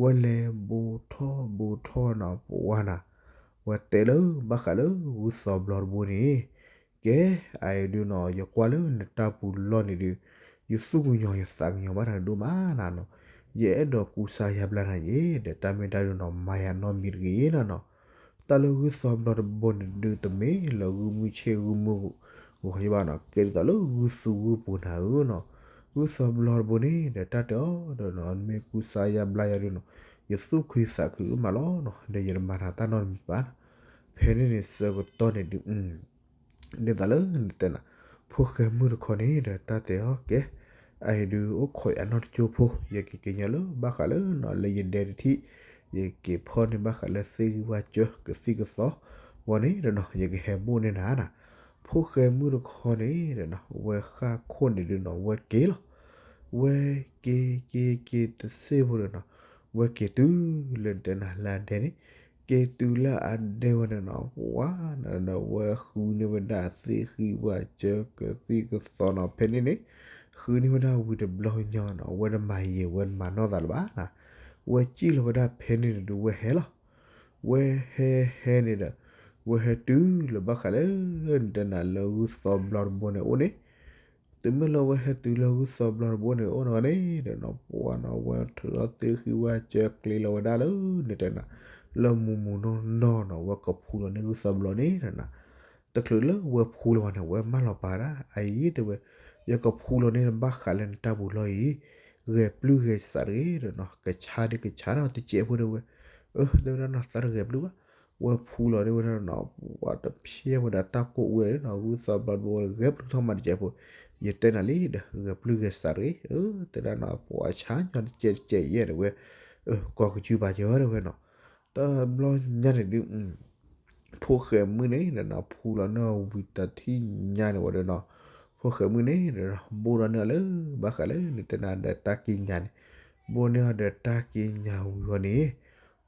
ဝဲလဲၤဘူးထီၣ်ဘူးထီၣ်နီၤ ပဝဲနီၤ, ဝဲတဲလၢဘၣ်ဃးလၢဂုၢ်သီဘျီတဘိန့ၣ် ကဲ, အအံၤဒုးနီၤ ယကွၢ်လၢနတၢ်ပူၤလီၢ်န့ၣ်ဒုး, ယသူၣ်ကညီၤယသးကညီၤဘၣ်နၤဒိၣ်မးနၤနီၤ, ယအဲၣ်ဒိးကူစါယါဘျါနၤယဲ, ဒီးတၢ်မ့ၢ်တၢ်ဒုးနီၤ မၤယၤနီတမံၤတဂ့ၤနၤနီၤ, တၢ်လၢဂုၢ်သီဘျီတဘိန့ၣ်ဒုး တမ့ၢ်လၢဂုၢ်မုၢ်ဆ့ၣ်ဂုၢ်မုၢ်ဂီၤဘၣ်နီၤ, ကဲဒ်သိးလၢဂုၢ်သူဂုၢ်ပူၤနၤဧၢနီၤ, ဂုၢ်သီဘျီတဘိန့ၣ် ဒီးတၢ်တဲအီၤဒီးနီၤ မ့ၢ်ကူစါယါဘျါယၤဒုးနီၤ, ယသူၣ်ခုသးခုမးလီၤနီၤ, ဒီးယတမၤနၤတၢ်နီတမံၤဘၣ်, ဖဲန့ၣ်န့ၣ်ဆၢကတီၢ်န့ၣ်ဒုး ဒ်သိးလၢနတဲနၤ, ဖိၣ်ဃဲမုၣ်တခီန့ၣ်ဒီးတၢ်တဲအီၤကဲ, အအံၤဒုးအိၣ်ခိးယၤနီၢ်တကၠိဖိ, ယကက့ၤညီလၢဘၣ်ဃးလၢနီၤ လၢယဒဲတထံၣ်, ယက့ၤဖီၣ်န့ၢ်ဘၣ်ဃးလၢသ့ၣ်ဂံၢ်ဝၣ်စၢၤကသံၣ်ကသီအဂီၢ်န့ၣ်ဒီးနီၤ ယကဟဲဘိၣ်န့ၢ်နၤနီၤ. ဖိၣ်ဃဲမုၣ်တခီန့ၣ်ဒီးနီၤ ဝဲဃၣ်ခိၣ်န့ၣ်ဒုးနီၤ ဝဲက့ၤလီၤ. ဝဲက့ၤက့ၤက့ၤတစ့ၢ်ဖိဒီးနီၤ ဝဲက့ၤတုၤလၢတဲနၤလၢအဒဲန့ၣ်, က့ၤတုၤလၢအဒဲဝဲန့ၣ်နီၤ ပှၤ ဝဲဃုန့ၢ်ဝဲဒၣ်သ့ၣ်ဂံၢ်ဝၣ်စၢၤကသံၣ်ကသီနီၤ ဖဲန့ၣ်န့ၣ်, ဃုန့ၢ်ဝဲဒၣ်ဝံၤတဘျီညါနီၤ ဝဲတမၤယံာ်ဝဲတမၤနီၢ်သးလၢၤဘၣ်နီၤ. ဝဲစံၣ်လီၤဝဲဒၣ်ဖဲန့ၣ်န့ၣ်ဒုးဝဲဟဲလီၤ. ဝဲဟဲဟဲန့ၣ်ဒီး ဝဲဟဲတုၤလၢဘၣ်ဃးလၢ တဲနၤလၢဂုၢ်သီဘျီတဘိန့ၣ်အိၣ်န့ၣ်, တုၤမ့ၢ်လၢဝဲဟဲတုၤလၢဂုၢ်သီဘျီတဘိန့ၣ်အိၣ်နီၤန့ၣ်ဒီးနီၤ ပှၤနီၤ ဝဲထုးထီၣ်သ့ၣ်ဂံၢ်ဝၣ်စၢၤကျ့လီၤဝဲဒၣ်လၢ တဲနၤ လၢမူမူနီၢ်နီၢ်နီၤ ဝဲကဖူလီၤန့ၢ်ဂုၢ်သီဘျီန့ၣ်ဒီးနီၤ တချုးလၢဝဲဖူလီၤဘၣ်န့ၣ် ဝဲမၢလီၤပာ်ဒၣ် အအံၤတဲဝဲ, ယကဖူလီၤန့ၢ်ဘၣ်ဃးလၢနတၢ်ပူၤလီၢ်အံၤ, ဂဲၤပျုၢ်ဂဲၤဆးတဂ့ၤဒီးနီၤ ကဆါဒုးကဆါဒီးတစဲးဖိတဲဝဲ, အၢ တဲဝဲဒၣ်နီၤ သးတဂဲၤပျုၢ်ဘၣ်, ဝဲဖူလီၤန့ၢ်ဝဲဒၣ်နီၤ ပှၤတဖျဲဝဲဒၣ်တၢ်ကိၢ်အူဒီးနီၤ ဂုၢ်သီဘျီတဘိ ဂဲၤပျုၢ်ထီၣ်မးတစဲးဖိ, ယတဲနၤလံဒီး ဂဲၤပျုၢ်ဂဲၤဆးတဂ့ၤ, အၢ တဲဒၣ်နီၤ ပှၤဆါညီတစဲးတစဲးယဲၢ်တဲဝဲ, အၢ ကီၢ်ကစုဘၣ်ယီၤတဲဝဲနီၤ, တဘျီညါန့ၣ်ဒုး ဖိၣ်ဃဲမုၣ်န့ၣ်ဒီးနီၤ ဖူလီၤန့ၢ်ဝံၤတထံၣ်ညါန့ၣ်ဝဲဒီးနီၤ, ဖိၣ်ဃဲမုၣ်န့ၣ်ဒီး ဘိၣ်ဒီးန့ၢ်အီၤလၢ ဘၣ်ဃးလၢ တဲနၤဒီးတၢ်ကံးညာ်န့ၣ်, ဘိၣ်န့ၢ်အီၤဒီးတၢ်ကံးညာ်ဝံၤအီၤန့ၣ်,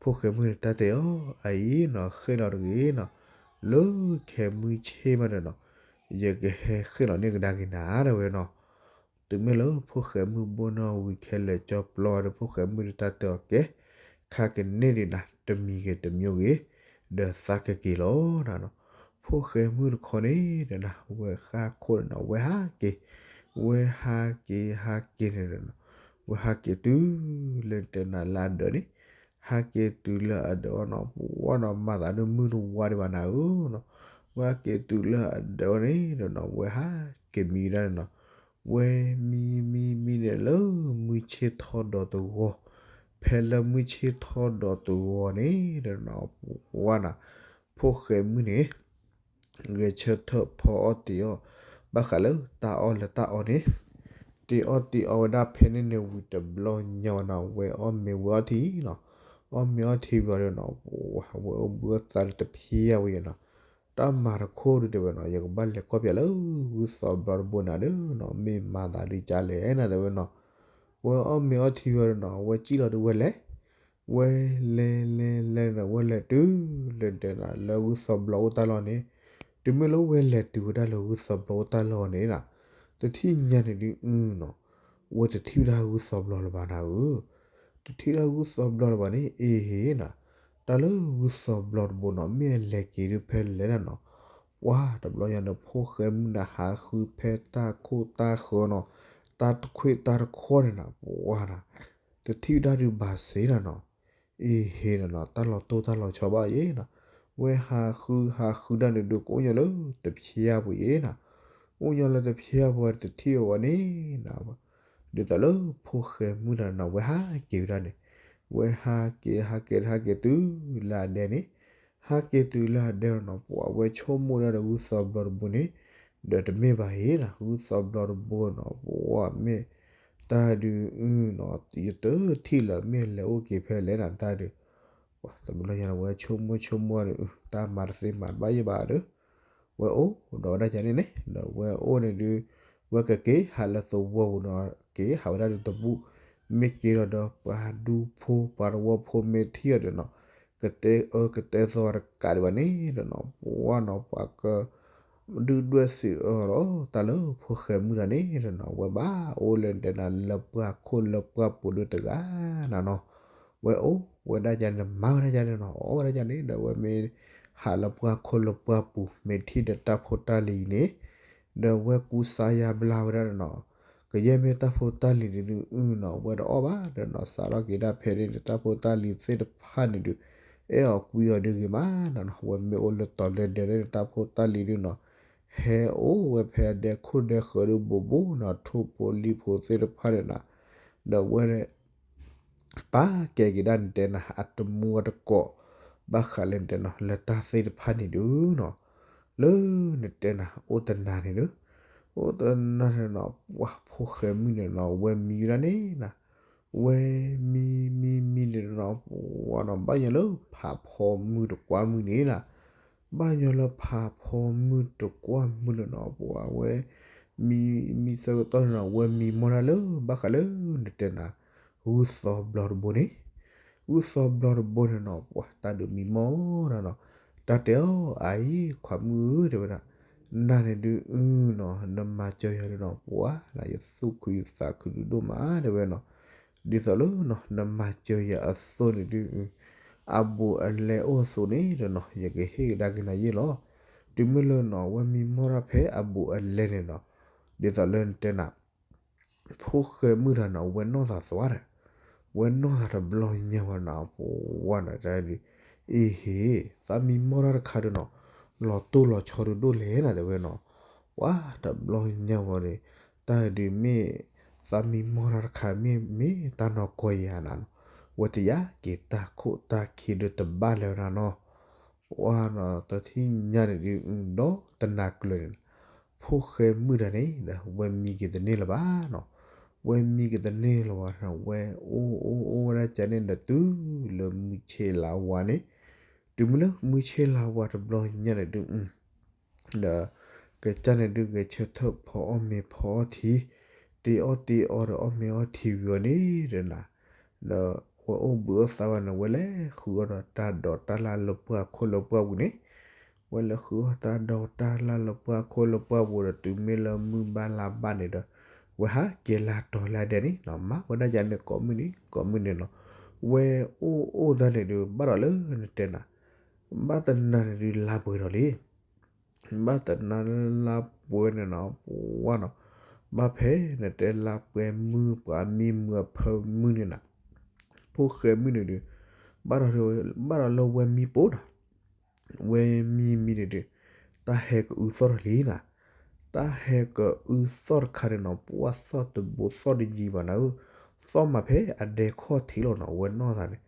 ဖိၣ်ဃဲမုၣ်န့ၣ်တၢ်တဲအီၤ အအံၤနီၤ ဃ့ၣ်လီၤတဂ့ၤနီၤ, လၢခဲမုၢ်ဆ့ၣ်မးဒီးနီၤ, ယကဟဲဃ့ၣ်လီၤန့ၢ်ကဒါက့ၤနၤတဲဝဲနီၤ တုၤမ့ၢ်လၢဖိၣ်ဃဲမုၣ်ဘိၣ်န့ၢ်အီၤဝံၤခဲလၢာ်ကၠီပျီဒီး ဖိၣ်ဃဲမုၣ်ဒီးတၢ်တဲအီၤကဲ, ခါကန့ၢ်ဒံးနၤ တမံၤဂ့ၤတမံၤဂ့ၤ, ဒီးသးကက့ၤလီၤနၤနီၤ, ဖိၣ်ဃဲမုၣ်တခီန့ၣ်ဒီးနၤ ဝဲဃၣ်ခိၣ်န့ၣ်နီၤ ဝဲဟးက့ၤ, ဝဲဟးက့ၤဟးက့ၤန့ၣ်ဒီးနီၤ, ဝဲဟးက့ၤတုၤလၢတဲနၤလၢအဒၢးန့ၣ်, ဟးက့ၤတုၤလၢအဒၢးအီၤနီၤ ပှၤနီၤ မၤသးဒ်မုၢ်တဝါဒံးဘၣ်နၤဧၢနီၤ, ဝဲဟးက့ၤတုၤလၢအဒၢးအီၤန့ၣ်ဒီးနီၤ ဝဲဟးက့ၤမံဒၣ်န့ၣ်နီၤ, ဝဲမံမံမံန့ၣ်လၢမုၢ်ဆ့ၣ်ထီၣ်ဒီးတဂီၤ, ဖဲလၢမုၢ်ဆ့ၣ်ထီၣ်ဒီးတဂီၤန့ၣ်ဒီးနီၤ ပှၤနီၤ, ဖိၣ်ဃဲမုၣ်န့ၣ် ဂဲၤဆၢထၢၣ်ဖီအီၣ်တ့ၤအီၣ်, ဘၣ်ဃးလၢတၢ်အီၣ်လၢတၢ်အီန့ၣ်, တ့ၤအီၣ်တ့ၤအီဝဲဒၣ်ဖဲန့ၣ်န့ၣ်ဝံၤတဘျီညါဝဲနီၤ ဝဲအီၣ်မ့ၤဝဲအီထံနီၤ, အီၣ်မ့ၤအီထံဝံၤဒီးနီၤ ဝဲအိၣ်ဘှံးအိၣ်သါဒီးတဖျါဝဲယဲနီၤ, တၢ်မၤတခိၣ်ဒုးတဲဝဲနီၤ ယကဘၣ်လဲၤကွၢ်ပၠးလၢဂုၢ်သီဘျီတဘိန့ၣ်ဒီးနီၤ မ့ၢ်မၤသးဒ်ကလဲၣ်နၤတဲဝဲနီၤ, ဝဲအီၣ်မ့ၤအီထံဝံၤဒီးနီၤ ဝဲစံၣ်လီၤဒုးဝဲလဲၤ ဝဲလဲၤလဲၤလဲၤဒီး ဝဲလဲၤတုၤလၢတဲနၤ လၢဂုၢ်သီဘျီအိၣ်တၢ်လီၢ်န့ၣ်, တုၤမ့ၢ်လၢဝဲလဲၤတုၤဝဲဒၣ်လၢဂုၢ်သီဘျီအိၣ်တၢ်လီၢ်န့ၣ်နီၤ, တထံၣ်ညါန့ၣ်ဒုးနီၤ, ဝဲတထံၣ်ဝဲဒၣ်ဂုၢ်သီဘျီလၢၤဘၣ်နၤဧၢ, တထံၣ်ဝဲဒၣ်ဂုၢ်သီဘျီလၢၤဘၣ်န့ၣ် အ့ဟ့နီၤ, တၢ်လၢဂုၢ်သီဘျီတဘိနီၤ မ့ၢ်အလဲၤက့ၤဒုးဖဲလဲၣ်နၤနီၤ, ပှၤတဘျီညါန့ၣ် ဖိၣ်ဃဲမုၣ်န့ၣ်ဟးဃုဖဲတၢ်ခိၣ်တၢ်ဃၢၤနီၤ, တၢ်တခွ့ၣ်တၢ်တခီန့ၣ်နီၤ ပှၤနီၤ, တထံၣ်ဝဲဒၣ်ဒုးဘၣ်စ့နၤနီၤ, အ့ဟ့နၤနီၤ တၢ်လီၤတိၢ်တၢ်လီၤဆီဘၣ်ယဲနီၤ, ဝဲဟးဃုဟးဃုဒၣ်န့ၣ်ဒုး ကအိၣ်ညီလၢတဖျါပူၤယဲနီၤ, အိၣ်ညီလၢတဖျါပူၤတထံၣ်အဝဲန့ၣ်နီၤ, ဒ်သိးလၢဖိၣ်ဃဲမုၣ်တဂၤနီၤ ဝဲဟးက့ၤဝဲဒၣ်န့ၣ်, ဝဲဟးက့ၤဟးက့ၤဟးက့ၤတုၤလၢအဒဲန့ၣ်, ဟးက့ၤတုၤလၢအဒဲနီၤ ပှၤဝဲဆိကမိၣ်ဒၣ်ဒီးဂုၢ်သီဘျီတဘိန့ၣ်, ဒီးတမ့ၢ်ဘၣ်ယဲနီၤ ဂုၢ်သီဘျီတဘိနီၤ ပှၤမ့ၢ်တၢ်ဒုးအုနီၤ ယတထံၣ်လၢၤ မ့ၢ်လဲၤအိၣ်က့ၤဖဲလဲၣ်နၤတၢ်ဒုး, ပှၤတဘျီညါန့ၣ် ဝဲဆိကမိၣ်ဆိကမိၣ်ဒီး တၢ်မၤတသ့မၤတဘၣ်ယဲဘၣ်ဒီး ဝဲအိၣ်ဒီးဝဲဒၣ်ယၤန့ၣ်န့ၣ် ဒီးဝဲအိၣ်န့ၣ်ဒုး ဝဲကက့ၤဟးလၢသဝီပူၤနီၤ က့ၤဟးဝဲဒၣ်ဒုးတဘူၣ်, မ့ၢ်က့ၤလီၤဒီးပှၤဒူဖိ ပှၤတဝီဖိမ့ၢ်ထံၣ်အီၤဒီးနီၤ ကတဲအၢကတဲသီတကးဒံးဘၣ်န့ၣ်ဒီးနီၤ ပှၤနီၤ ပှၤက ဒုၣ်ဒွဲၣ်စံးအၢဒီး တၢ်လၢဖိၣ်ဃဲမုၣ်တဂၤန့ၣ်ဒီးနီၤ ဝဲဘၣ်အိၣ်လၢတဲနၤလၢပှၢ်ခိၣ်လၢပှၢ်ပူၤဒုးတဂၤနၤနီၤ, ဝဲအိၣ်ဝဲဒၣ်ယၤန့ၣ် မၤဝဲဒၣ်ယၤန့ၣ်နီၤ အီၣ်ဝဲဒၣ်ယၤန့ၣ် ဒီးဝဲမ့ၢ်ဟးလၢပှၢ်ခိၣ်လၢပှၢ်ပူၤ မ့ၢ်ထံၣ်ဒီးတၢ်ဖိတၢ်လံၤန့ၣ် ဒီးဝဲကူစါယါဘျါဝဲဒၣ်ဒီးနီၤ ကယဲၢ်မ့ၢ်တၢ်ဖိတၢ်လံၤန့ၣ်ဒုးနီၤ ဝဲတအီၣ်ဘၣ်ဒီးနီၤ စးထီၣ်က့ၤဒၣ်ဖဲန့ၣ်ဒီး တၢ်ဖိတၢ်လံၤသ့ၣ်တဖၣ်န့ၣ်ဒုး အဲၣ်အီၤကွံအီၤဒုးဂ့ၤမးနီၤ ဝဲမ့ၢ်အိၣ်လၢတီၤလၢဒဲသ့ၣ်န့ၣ် တၢ်ဖိတၢ်လံၤဒုးနီၤ ဟဲအိၣ်ဝဲဖဲအဒဲခိၣ်ဒဲဃၢၤဒုးဘိးဘိနီၤ ထိၣ်ဖိလံၣ်ဖိသ့ၣ်တဖၣ်န့ၣ်နီၤ ဒီးဝဲ ပာ်ကဲက့ၤဒၣ်နတဲနၤ အတမူအတကိး ဘၣ်ဃးလၢနတဲနီၤ လၢတၢ်သ့ၣ်တဖၣ်န့ၣ်ဒုးနီၤ လၢနတဲနၤ အိၣ်တနၤန့ၣ်ဒုး အိၣ်တနၤန့ၣ်နီၤ ပှၤဖိၣ်ဃဲမုၣ်န့ၣ်နီၤ ဝဲမံဝဲဒၣ်န့ၣ်နၤ ဝဲမံမံမံန့ၣ်နီၤ ပှၤနီၤ ဘၣ်ညီလၢဖးဖီမုၢ်တကွၢ်မုၢ်န့ၣ်နီၤ, ဘၣ်ညီလၢဖးဖီမုၢ်တကွၢ်မုၢ်န့ၣ်နီၤ ပှၤဝဲ မံမံဆၢကတီၢ်န့ၣ်နီၤ ဝဲမံမီၢ်တၢ်လၢ ဘၣ်ဃးလၢနတဲနၤ ဂုၢ်သီဘျီတဘိန့ၣ်, ဂုၢ်သီဘျီတဘိန့ၣ်နီၤ ပှၤတၢ်ဒုးမံမီၢ်တၢ်နီၤ, တၢ်တဲအီၤ အအံၤ ခွါမုၣ်ဧၢ တဲဝဲဒၣ်, နၤန့ၣ်ဒုးအုနီၤ နမၤစၢၤယၤဒုးနီၤ ပှၤနၤ ယသူၣ်ခုယသးခုဒုးဒိၣ်မး တဲဝဲနီၤ, ဒ်သိးလၢနီၤ နမၤစၢၤယၤအသိးန့ၣ်ဒုး အဘူးအလဲအိၣ်အသိးန့ၣ်ဒီးနီၤ ယကဟ့ၣ်ကဒါက့ၤနၤယဲၢ်လီၤ. တုၤမ့ၢ်လၢနီၤ ဝဲမံမီၢ်တၢ်ဖဲအဘူးအလဲန့ၣ်နီၤ, ဒ်သိးလၢနတဲနၤ ဖိၣ်ဃဲမုၣ်တဂၤနီၤ ဝဲနီၢ်သးသွါဒီး ဝဲနီၢ်သးတဘျီညါဝဲနီၤ ပဝါနီၤ တၢ်ဒုး အ့ဟ့ၣ် သးမံမီၢ်တၢ်တခါဒီးနီၤ လီၤတိၢ်လီၤဆီဒုးဒိၣ်လဲၣ်နၤ တဲဝဲနီၤ, ပှၤတဘျီညါဝဲန့ၣ် တၢ်ဒုးမ့ၢ် သးမံမီၢ်တၢ်တခါမ့ၢ် မ့ၢ်တၢ်နီၢ်ကီၢ်ယၤနၤနီၤ, ဝဲတယာ်က့ၤတၢ်ခိၣ်တၢ်ခံဒုးတဘၣ်လၢၤနၤနီၤ ပှၤနီၤ တထံၣ်ညါန့ၣ်ဒုး ဒီးတနၤကျၢၤန့ၣ် ဖိၣ်ဃဲမုၣ်တဂၤန့ၣ်ဒီး ဝဲမံက့ၤတန့ၢ်လၢၤဘၣ်နီၤ, ဝဲမံက့ၤတန့ၢ်လၢၤဘၣ်နီၤ ဝဲအိၣ်အိၣ်အိၣ်ဝဲဒၣ်ကန့ၣ်ဒီးတုၤလၢမုၢ်ဆ့ၣ်လါဝါန့ၣ်, တုၤမ့ၢ်လၢမုၢ်ဆ့ၣ်လါဝါတဘျီညါန့ၣ်ဒုး ဒီး ကစၢ်န့ၣ်ဒုးဂဲၤဆၢထၢၣ်ဖီအီၣ်မ့ၤဖီအီထံ, တ့အီၣ်တ့အီဒီးအီၣ်မ့ၤအီထံဝံၤအီၤန့ၣ်ဒီးနၤ, ဒီးဝဲအိၣ်ဘှံးအိၣ်သါဝဲန့ၣ် ဝဲလဲၤဃုအီၣ်ဒီးတၢ်ဒိးတၢ်လၢ်လၢပှၢ်ခိၣ်လၢပှၢ်ပူၤန့ၣ်, ဝဲလဲၤဃုအီၣ်တၢ်ဒိးတၢ်လၢ်လၢပှၢ်ခိၣ်လၢပှၢ်ပူၤဒီးတုၤမ့ၢ်လၢမုၢ်ဘၣ်လါဘၣ်န့ၣ်ဒီး, ဝဲဟးက့ၤလၢတီၤလၢဒဲးန့ၣ်နီၤ မၤဝဲဒၣ်ယၤန့ၣ်ကိးမုၢ်နံၤကိးမုၢ်နံၤနီၤ, ဝဲအိၣ်အိၣ်တၢ်န့ၣ်ဒုး ဘၣ်ဒီးလၢနတဲနၤ ဘၣ်တနၤန့ၣ်ဒုးလါပှဲၤဒီးလံ, ဘၣ်တနၤလၢလါပှဲၤန့ၣ်နီၤ ပှၤနီၤ, ဘၣ်ဖဲနတဲလါပှဲၤမုၢ် ပှၤမံမုၢ်အဖၢမုၢ်န့ၣ်နၤ, ဖိၣ်ဃဲမုၣ်န့ၣ်ဒုး ဘၣ်ဒီး ဘၣ်ဒီးလၢဝဲမံပိနီၤ ဝဲမံမံန့ၣ်ဒုး တၢ်ဟဲကအုသီၣ်ထီၣ်လံနၤ, တၢ်ဟဲကအုသီၣ်တခါန့ၣ်နီၤ ပှၤသီၣ်တဘိသီၣ်တယံၤဘၣ်နၤဧၢ, သီၣ်မးဖဲအဒဲခီၣ်ထံးလီၤနီၤ ဝဲနီၢ်သးန့ၣ်,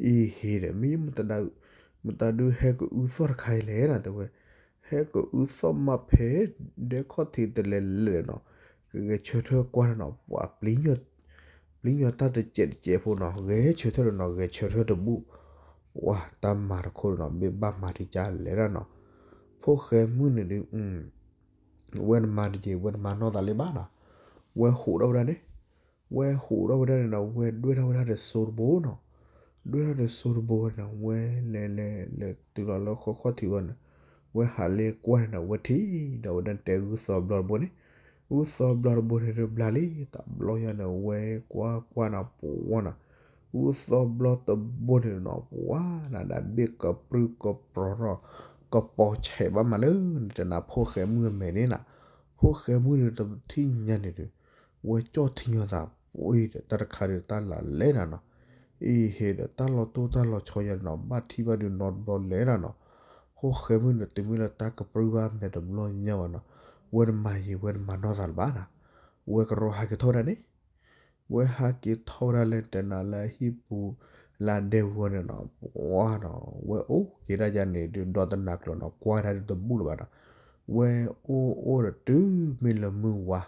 အံၤဟ့ၣ်ဒီး မ့ၢ်မတၤဒုး မတၤဒုးဟဲကအုသီၣ်တခါအံၤလဲၣ်နၤ တဲဝဲ, ဟဲကအုသီၣ်မးဖဲ ဒဲခီၣ်ထံးတလဲၤလဲၤနီၤ, ကဂဲၤဆၢထၢၣ်ကွၢ်န့ၣ်နီၤ ပှၤ ပျံၤညီတၢ်တစဲးတစဲးဖိနီၤ ဂဲၤဆၢထၢၣ်ဒီးနီၤ ဂဲၤဆၢထၢၣ်တဘူၣ်, ပှၤတၢ်မၤတခိၣ်ဒီးနီၤ ဘၣ်ဘၣ်မၤတံာ်ကၢ်လဲၣ်ဒၣ်နီၤ, ဖိၣ်ဃဲမုၣ်န့ၣ်ဒုး ဝဲတမၤတက့ၢ် ဝဲတမၤနီၢ်သးလၢၤဘၣ်နီၤ, ဝဲဟူးထီၣ်ဝဲဒၣ်န့ၣ်, ဝဲဟူးထီၣ်ဝဲဒၣ်န့ၣ်ဒီး ဝဲဒွဲၣ်ထီၣ်ဝဲဒၣ်ဒီးစိတဘိနီၤ, ဒွဲၣ်ထီၣ်ဒီးစိတဘိန့ၣ် ဝဲလဲၤလဲၤလဲၤတုၤလီၤလၢဃီခီၣ်ထံးဝဲန့ၣ်, ဝဲဟးလ့ကွၢ်န့ၣ်ဒီး ဝဲထံၣ်ဒီးဝဲဒၣ်တဲဂုၢ်သီဘျီတဘိန့ၣ်, ဂုၢ်သီဘျီတဘိန့ၣ်ဒုးဘျါလံ တဘျီယၤန့ၣ် ဝဲကွၢ်ကွၢ်န့ၣ် ပှၤနီၤ ဂုၢ်သီဘျီတဘိန့ၣ်နီၤ ပှၤနၤဒၣ်ဘ့ၣ်ကပြုၢ်ကပြီၤထီၣ် ကပီၤဆဲးဘၣ်မးလၢနတဲနၤဖိၣ်ဃဲမုၣ်အမဲာ်န့ၣ်နၤ, ဖိၣ်ဃဲမုၣ်န့ၣ်တထံၣ်ညါန့ၣ်ဒီး ဝဲကၠီၣ်ထံညီသး ပှၤဒီးတၢ်တခါဒီးတၢ်လၢလဲၣ်နၤနီၤ, အံၤဟ့ၣ်ဒီးတၢ်လီၤတိၢ်တၢ်လီၤဆီယၤနီၤ ဘၣ်ထံၣ်ဘၣ်ဒုးနီတဘျီလဲၣ်နၤနီၤ, ဖိၣ်ဃဲမုၣ်န့ၣ် တုၤမ့ၢ်လၢတၢ်ကပြုၢ်ဘၣ်မဲာ်တဘျီညါဘၣ်နီၤ, ဝဲတမၤယံၤ ဝဲတမၤနီၢ်သးလၢၤဘၣ်နၤ, ဝဲကရီဟးက့ၤထီၣ်ဝဲဒၣ်န့ၣ် ဝဲဟးက့ၤထီၣ်ဝဲဒၣ်လၢတဲနၤလၢဟံၣ်ပူၤ လၢဒဲပူၤန့ၣ်နီၤ ပှၤနီၤ ဝဲအိၣ်က့ၤဒၣ်ယၤန့ၣ်ဒုး ဒီတနၤကျၢၤနီၤ ကွၢ်ဒၣ်ဒုးတဘူၣ်လၢၤဘၣ်နီၤ, ဝဲအိၣ်အိၣ်ဒီးတုၤမ့ၢ်လၢမုၢ်ဝါ,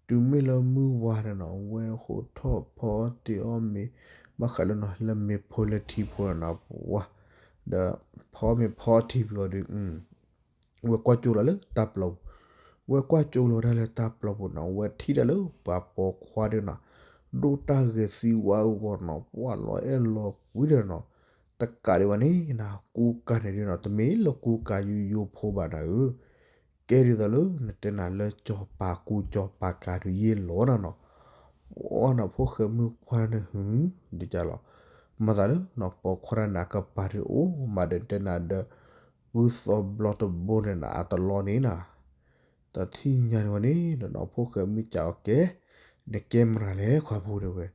တုၤမ့ၢ်လၢမုၢ်ဝါန့ၣ်နီၤ ဝဲဟူးထီၣ်ဖီတ့ၢ်အီၣ်မ့ၤ ဘၣ်ဃးလၢနီၤ လၢမ့ၤဖိလၢထံဖိန့ၣ်နီၤ ပှၤ ဒီးဖီမ့ၤဖီထံပှၤဒီး ဝဲကွၢ်ကၠိလီၤလၢတၢ်ပျီပူၤ, ဝဲကွၢ်ကၠိလီၤဝဲဒၣ်လၢတၢ်ပျီပူၤနီၤ ဝဲထံၣ်ဒၣ်လၢပှၤပိာ်ခွါဒုးနီၤ ဒိၣ်တၢ်ဂဲၤသံဝါအဂီၢ်နီၤ ပှၤလီၤအဲၣ်လီၤကွံဒီးနီၤ တကးဒံးဘၣ်န့ၣ်နၤ ကူကၤန့ၣ်ဒုးနီၤ တမ့ၢ်လၢကူကၤယိယိဖိဘၣ်နၤဧၢ ကဲဒ်သိးလၢနတဲနၤလၢစီၤပၤကူစီၤပၤကၤဒုးယ့ၢ်လီၤနၤနီၤ ပှၤနီၤ ဖိၣ်ဃဲမုၣ်ကွၢ်န့ၣ် ဟူး ဒ်ကလီၤ မၤသးလၢနီၤ ပိာ်ခွါတဂၤန့ၣ် အကပၤဒုးအိၣ်မးဒီးတဲနၤဒီး ဂုၢ်သီဘျီတဘိန့ၣ်နၤ အတလီန့ၣ်နၤ တထံၣ်ညါန့ၣ်ဝဲန့ၣ်ဒီးနီၤ ဖိၣ်ဃဲမုၣ်ကးအီၤကဲ နကဲမတၤလဲၣ်ခွါဖိတဲဝဲ,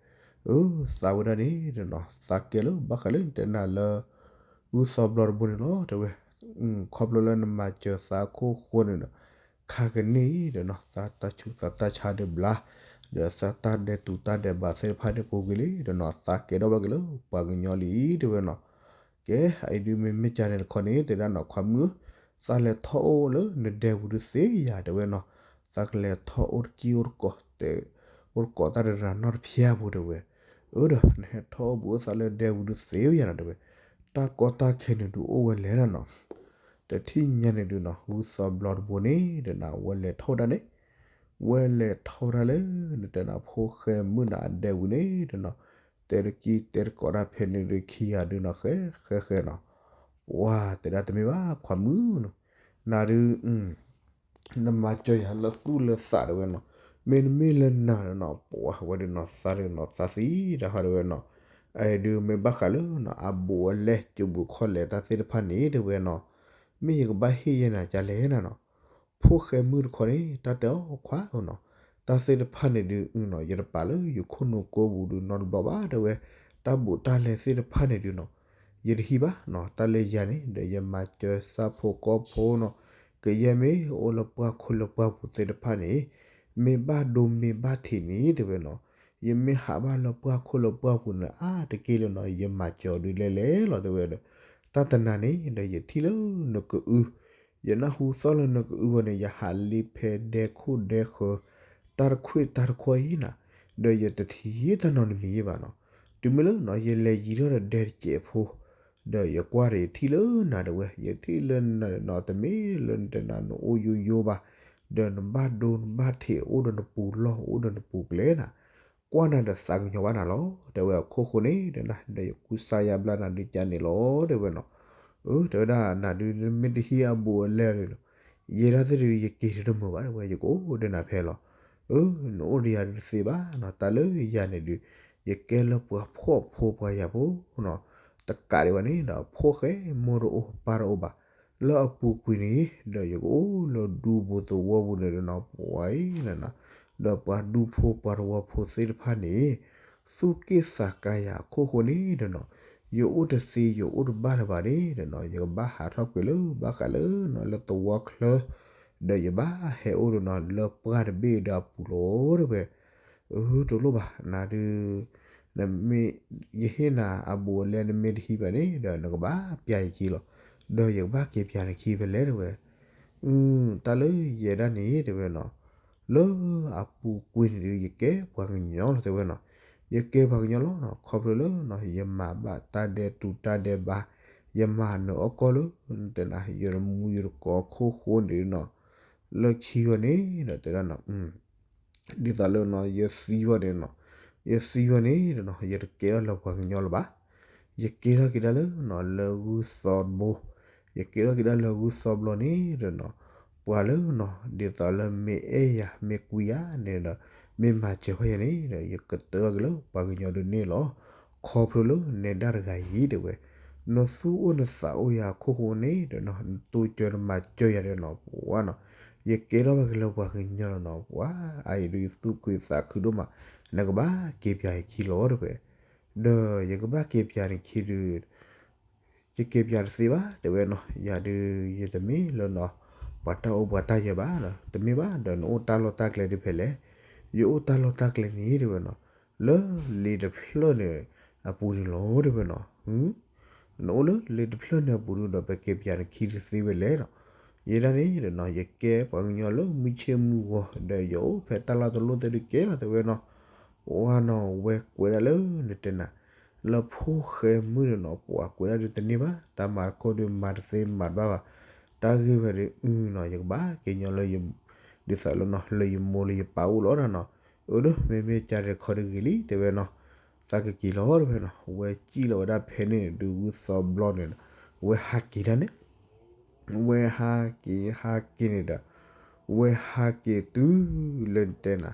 အၢ သးဝဲဒၣ်န့ၣ်ဒီးနီၤ သးကဲလၢဘၣ်ဃးလၢနတဲနၤလၢ ဂုၢ်သီဘျီတဘိန့ၣ်လီၤတဲဝဲ, ခီဖျိလၢနမၤစၢၤသးအခိၣ်ဃိန့ၣ်ဒီး ခါကန့ၢ်ဒီးနီၤ သးတၢ်ဆူးသးတၢ်ဆါဒုးဘျါ, ဒီးသးတၢ်ဒဲးတူးတၢ်ဒဲးဘးသ့ၣ်တဖၣ်န့ၣ်ပူၤကွံာ်လံဒီးနီၤ သးကဲထီၣ်ဘၣ်က့ၤလၢပှၤကညီလံတဲဝဲနီၤ, ကဲ အအံၤဒုးမ့ၢ်မ့ၢ်ကၢ်န့ၣ်တခီန့ၣ် တဲဒၣ်နီၤ ခွါမုၣ်ဧၢ, သးလဲၤထီၣ်အိၣ်လၢနဒဲပူၤဒုးသ့ယၤတဲဝဲနီၤ, သးကလဲၤထီၣ်အိၣ်တကံၢ်အိၣ်တကိးတဲ အိၣ်တကိးတၢ်တရၤနီတဖျၢၣ်ဖိတဲဝဲ, အ အၢ ဒီးနဟဲထီၣ်အိၣ်ဘှံးအိၣ်သါလၢဒဲပူၤဒုးသ့ဝဲယၤနီၤ တဲဝဲ, တၢ်ကီတၢ်ခဲန့ၣ်ဒုးအိၣ်ဝဲလဲၣ်နီၤနီၤ, တထံၣ်ညါန့ၣ်ဒုးနီၤ ဂုၢ်သီဘျီတဘိန့ၣ် ဒီးနဝဲလဲၤထီၣ်ဝဲဒၣ်န့ၣ်, ဝဲလဲၤထီၣ်ဝဲဒၣ်လၢ နတဲနၤဖိၣ်ဃဲမုၣ်နၤအဒဲပူၤန့ၣ်ဒီးနီၤ, တဲတကံတဲတကိးတၢ်ဖဲန့ၣ်ဒုးခံဂၤဒုးနီၤ ဃဲဃဲဃဲနီၤ, ပှၤတဲဒၣ်တမ့ၢ်ဘၣ်ခွါမုၣ်နီၤ, နၤဒုး နမၤစၢၤယၤလၢသူၣ်လၢသးတဲဝဲနီၤ, မ့တမ့ၢ်လၢနၤဒီးနီၤ ပှၤဝဲဒုးနီၤ သးဒုးနီၤသးသံတၢ်ဟီတဲဝဲနီၤ, အအံၤဒုးမ့ၢ်ဘၣ်ဃးလၢနီၤ အဘူးအလဲ ကၠိဘူးခီၣ်လဲၢ်တၢ်သ့ၣ်တဖၣ်န့ၣ်တဲဝဲနီၤ, မ့ၢ်ယကဘၣ်ဟ့ၣ်ယဲနၤကလဲၣ်နၤနီၤ, ဖိၣ်ဃဲမုၣ်တခီန့ၣ် တၢ်တဲအီၤခွါဧၢနီၤ, တၢ်သ့ၣ်တဖၣ်န့ၣ်ဒုးနီၤ ယတပာ်လၢယခိၣ်နူာ်ကိးပူၤဒုးနီတဘျီဘၣ်တဲဝဲ, တၢ်ဘူးတၢ်လဲသ့ၣ်တဖၣ်န့ၣ်ဒုးနီၤ ယတဟံးဘၣ်နီၤ, တၢ်လၢယၤန့ၣ်ဒီး ယမၤစၢၤဆၣ်ဖိကီၢ်ဖိနီၤ, ကယဲၢ်မ့ၢ်အိၣ်လၢပှၢ်ခိၣ်လၢပှၢ်ပူၤသ့ၣ်တဖၣ်န့ၣ်, မ့ၢ်ဘၣ်ဒိမ့ၢ်ဘၣ်ထံးန့ၣ်တဲဝဲနီၤ, ယမ့ၢ်ဟးဘၣ်လၢပှၢ်ခိၣ်လၢပှၢ်ပူၤန့ၣ် အါတက့ၢ်လၢနီၤ ယမၤစၢၤအီၤဒုးလဲၤလဲၤလီၤတဲဝဲဒီး, တၢ်တနၤန့ၣ်ဒီး ယထံၣ်လၢနကအု ယနၢ်ဟူသီၣ်လၢနကအုဝဲန့ၣ် ယဟးလံဖဲဒဲခိၣ်ဒဲဃၢၤ, တၢ်တခွံၣ်တၢ်တခွါအံၤနၤ, ဒီးယတထံၣ်တၢ်နီတမံၤယဲဘၣ်နီၤ, တုၤမ့ၢ်လၢနီၤ ယလဲၤယံၤထီၣ်ဒီးဒဲတစဲးဖိ, ဒီးယကွၢ်ဒီးယထံၣ်လၢနၤတဲဝဲ, ယထံၣ်လၢနၤနီၤ တမ့ၢ်လၢနတဲနၤနအိၣ်ယိယိဘၣ်, ဒီးနဘၣ်ဒိနဘၣ်ထံးအိၣ်ဒီးနပူၤလီၢ်အိၣ်ဒီးနပူၤကျဲနၤ ကွၢ်နၤဒီးသးကညီၤဘၣ်နၤလီၤ တဲဝဲအခိၣ်ဃိန့ၣ်ဒီးနၤ ဒီးယကူစါယါဘျါနၤဒုးကန့ၣ်လီၤတဲဝဲနီၤ, အၢ တဲဝဲဒၣ်နၤဒုးမ့ၢ်တဟံးအဘူးအလဲဒီး, ယဲဒၣ်သ့ၣ်ဒုး ယက့ၤတမုာ်ဘၣ်တဲဝဲ ယကအိၣ်ဒီးနၤဖဲလီၤ, အၢ နအိၣ်ဒီးယၤဒုးတသ့ဘၣ်နီၤ တၢ်လၢယၤန့ၣ်ဒုး, ယကဲလၢပှၤဖှီၣ်ဖိပှၤယာ်ဖိနီၤ, တကးဒံးဘၣ်န့ၣ်ဒီး ဖိၣ်ဃဲမိၢ်တအိၣ်ပၢ်တအိၣ်ဘၣ်, လၢအပူၤကွံာ်န့ၣ် ဒီးယကအိၣ်လၢဒူပူၤသဝီပူၤန့ၣ်ဒီးနီၤ ပှၤအံၤနၤနၤ, ဒီးပှၤဒူဖိပှၤသဝီဖိသ့ၣ်တဖၣ်န့ၣ် သူၣ်က့ၣ်သးကါယၤအခိၣ်ဃိန့ၣ်ဒီးနီၤ, ယအိၣ်တသ့ယအိၣ်တဘၣ်လၢၤဘၣ်န့ၣ်ဒီးနီၤ ယကဘၣ်ဟးထီၣ်ကွံာ်လၢဘၣ်ဃးလၢနီၤ လၢသဝီချၢ, ဒီးယဘၣ်ဟဲအိၣ်ဒီးနီၤ လၢပှၢ်တဘ့ၣ်ဒီးအပူၤလီၤတဲဝဲ, အၢ တလိၣ်ဘၣ်နၤဒုး နမ့ၢ် ယဟ့ၣ်နၤအဘူးအလဲနမ့ၢ်တဟံးဘၣ်န့ၣ်ဒီး နကဘၣ်ပျၢ်ယခံလီၤ, ဒီးယကဘၣ်က့ၤပျၢ်နခံဖဲလဲၣ်တဲဝဲ, အၢ တၢ်လၢယဲဒၣ်န့ၣ်တဲဝဲနီၤ, လၢအပူၤကွံာ်န့ၣ်ဒုး ယကဲပှၤကညီလီၤတဲဝဲနီၤ, ယကဲပှၤကညီလီၤနီၤ ခီဖျိလၢနီၤ ယမၤဘၣ်တၢ်ဒဲးတူးတၢ်ဒဲးဘး, ယမၤနၢၤအီၣ်ကီၢ်လၢ နတဲနၤ ယတမူယတကိးအခိၣ်ဃိန့ၣ်နီၤ, လၢခံဝဲန့ၣ်ဒီးတဲဒၣ်နီၤ ဒ်သိးလၢနီၤ ယသံဝဲန့ၣ်နီၤ, ယသံဝဲန့ၣ်ဒီးနီၤ ယတကဲထီၣ်လၢပှၤကညီလၢၤဘၣ်, ယကဲထီၣ်က့ၤဒၣ်လၢနီၤ လၢဂုၢ်သီဘိ, ယကဲထီၣ်က့ၤဒၣ်လၢဂုၢ်သီဘျီန့ၣ်ဒီးနီၤ, ပှၤလၢနီၤ ဒ်သိးလၢမ့ၢ်အဲၣ်ယၤမ့ၢ်ကွံယၤန့ၣ်ဒီး မ့ၢ်မၤစၢၤဖဲယၤန့ၣ်ဒီး ယကတၢၢ်က့ၤလၢပှၤကညီဒုးန့ၣ်လီၤ, ခီဖျိလၢနဲဒၣ်တဂၤအံၤတဲဝဲ, နသူၣ်အိၣ်နသးအိၣ်ယၤအခိၣ်ဃိန့ၣ်ဒီးနီၤ နတိစၢၤနမၤစၢၤယၤဒီးနီၤ ပှၤနီၤ ယကဲထီၣ်ဘၣ်က့ၤလၢပှၤကညီလီၤနီၤ ပှၤအံၤဒုးသူၣ်ခုသးခုဒိၣ်မး, နကဘၣ်က့ၤပျၢ်ယခံလီၤတဲဝဲ, ဒီးယကဘၣ်က့ၤပျၢ်နခံဒုး ယက့ၤပျၢ်တသ့ဘၣ်တဲဝဲနီၤ, ယၤဒုး ယတမ့ၢ်လၢနီၤ ပှၤတၢ်အိၣ်ပှၤတၢ်ယၢၤဘၣ်ဒီး တမ့ၢ်ဘၣ်ဒီး နအိၣ်တၢ်လီၢ်တၢ်ကျဲဒုးဖဲလဲၣ်, ယအိၣ်တၢ်လီၢ်တၢ်ကျဲန့ၣ်တဲဝဲနီၤ, လၢလ့တဖျၢၣ်န့ၣ်အပူၤန့ၣ်လီၤတဲဝဲနီၤ, နအိၣ်လၢလ့တဖျၢၣ်န့ၣ်အပူၤဒုးဒီး ပက့ၤပျၢ်နခံတသ့ဝဲလဲၣ်နီၤ, ယဲဒၣ်န့ၣ်ဒီးနီၤ ယကဲပှၤကညီလၢမုၢ်ဆ့ၣ်မုၢ်ဂီၤ ဒီးယအိၣ်ဖဲတၢ်လီၢ်တလီၢ်သ့ၣ်ဒုးကဲလီၤတဲဝဲနီၤ ပှၤနီၤ ဝဲကွဲးဒၣ်လၢနတဲနၤ လၢဖိၣ်ဃဲမုၣ်န့ၣ်နီၤ ပှၤကွဲးဒၣ်ဒုးတန့ၢ်ဘၣ် တၢ်မၤတခီဒုးမၤတသ့မၤတဘၣ်ဘၣ်, တၢ်ဂ့ၢ်ဝဲဒုးနီၤ ယကဘၣ်က့ၤညီလၢ ဒ်သိးလၢနီၤ လၢယမိၢ်လၢယပၢ်အိၣ်လီၤနီၤ, အၢ ဒီးမ့မ့ၢ်ကါဒဲးခီဒုးဂ့ၤလံတဲဝဲနီၤ, သးကက့ၤလီၤတဲဝဲနီၤ, ဝဲစံၣ်လီၤဝဲဒၣ်ဖဲန့ၣ်ဒုးဂုၢ်သီဘျီန့ၣ်, ဝဲဟးက့ၤဒၣ်န့ၣ် ဝဲဟးက့ၤဟးက့ၤန့ၣ်ဒီး ဝဲဟးက့ၤတုၤလၢနတဲနၤ,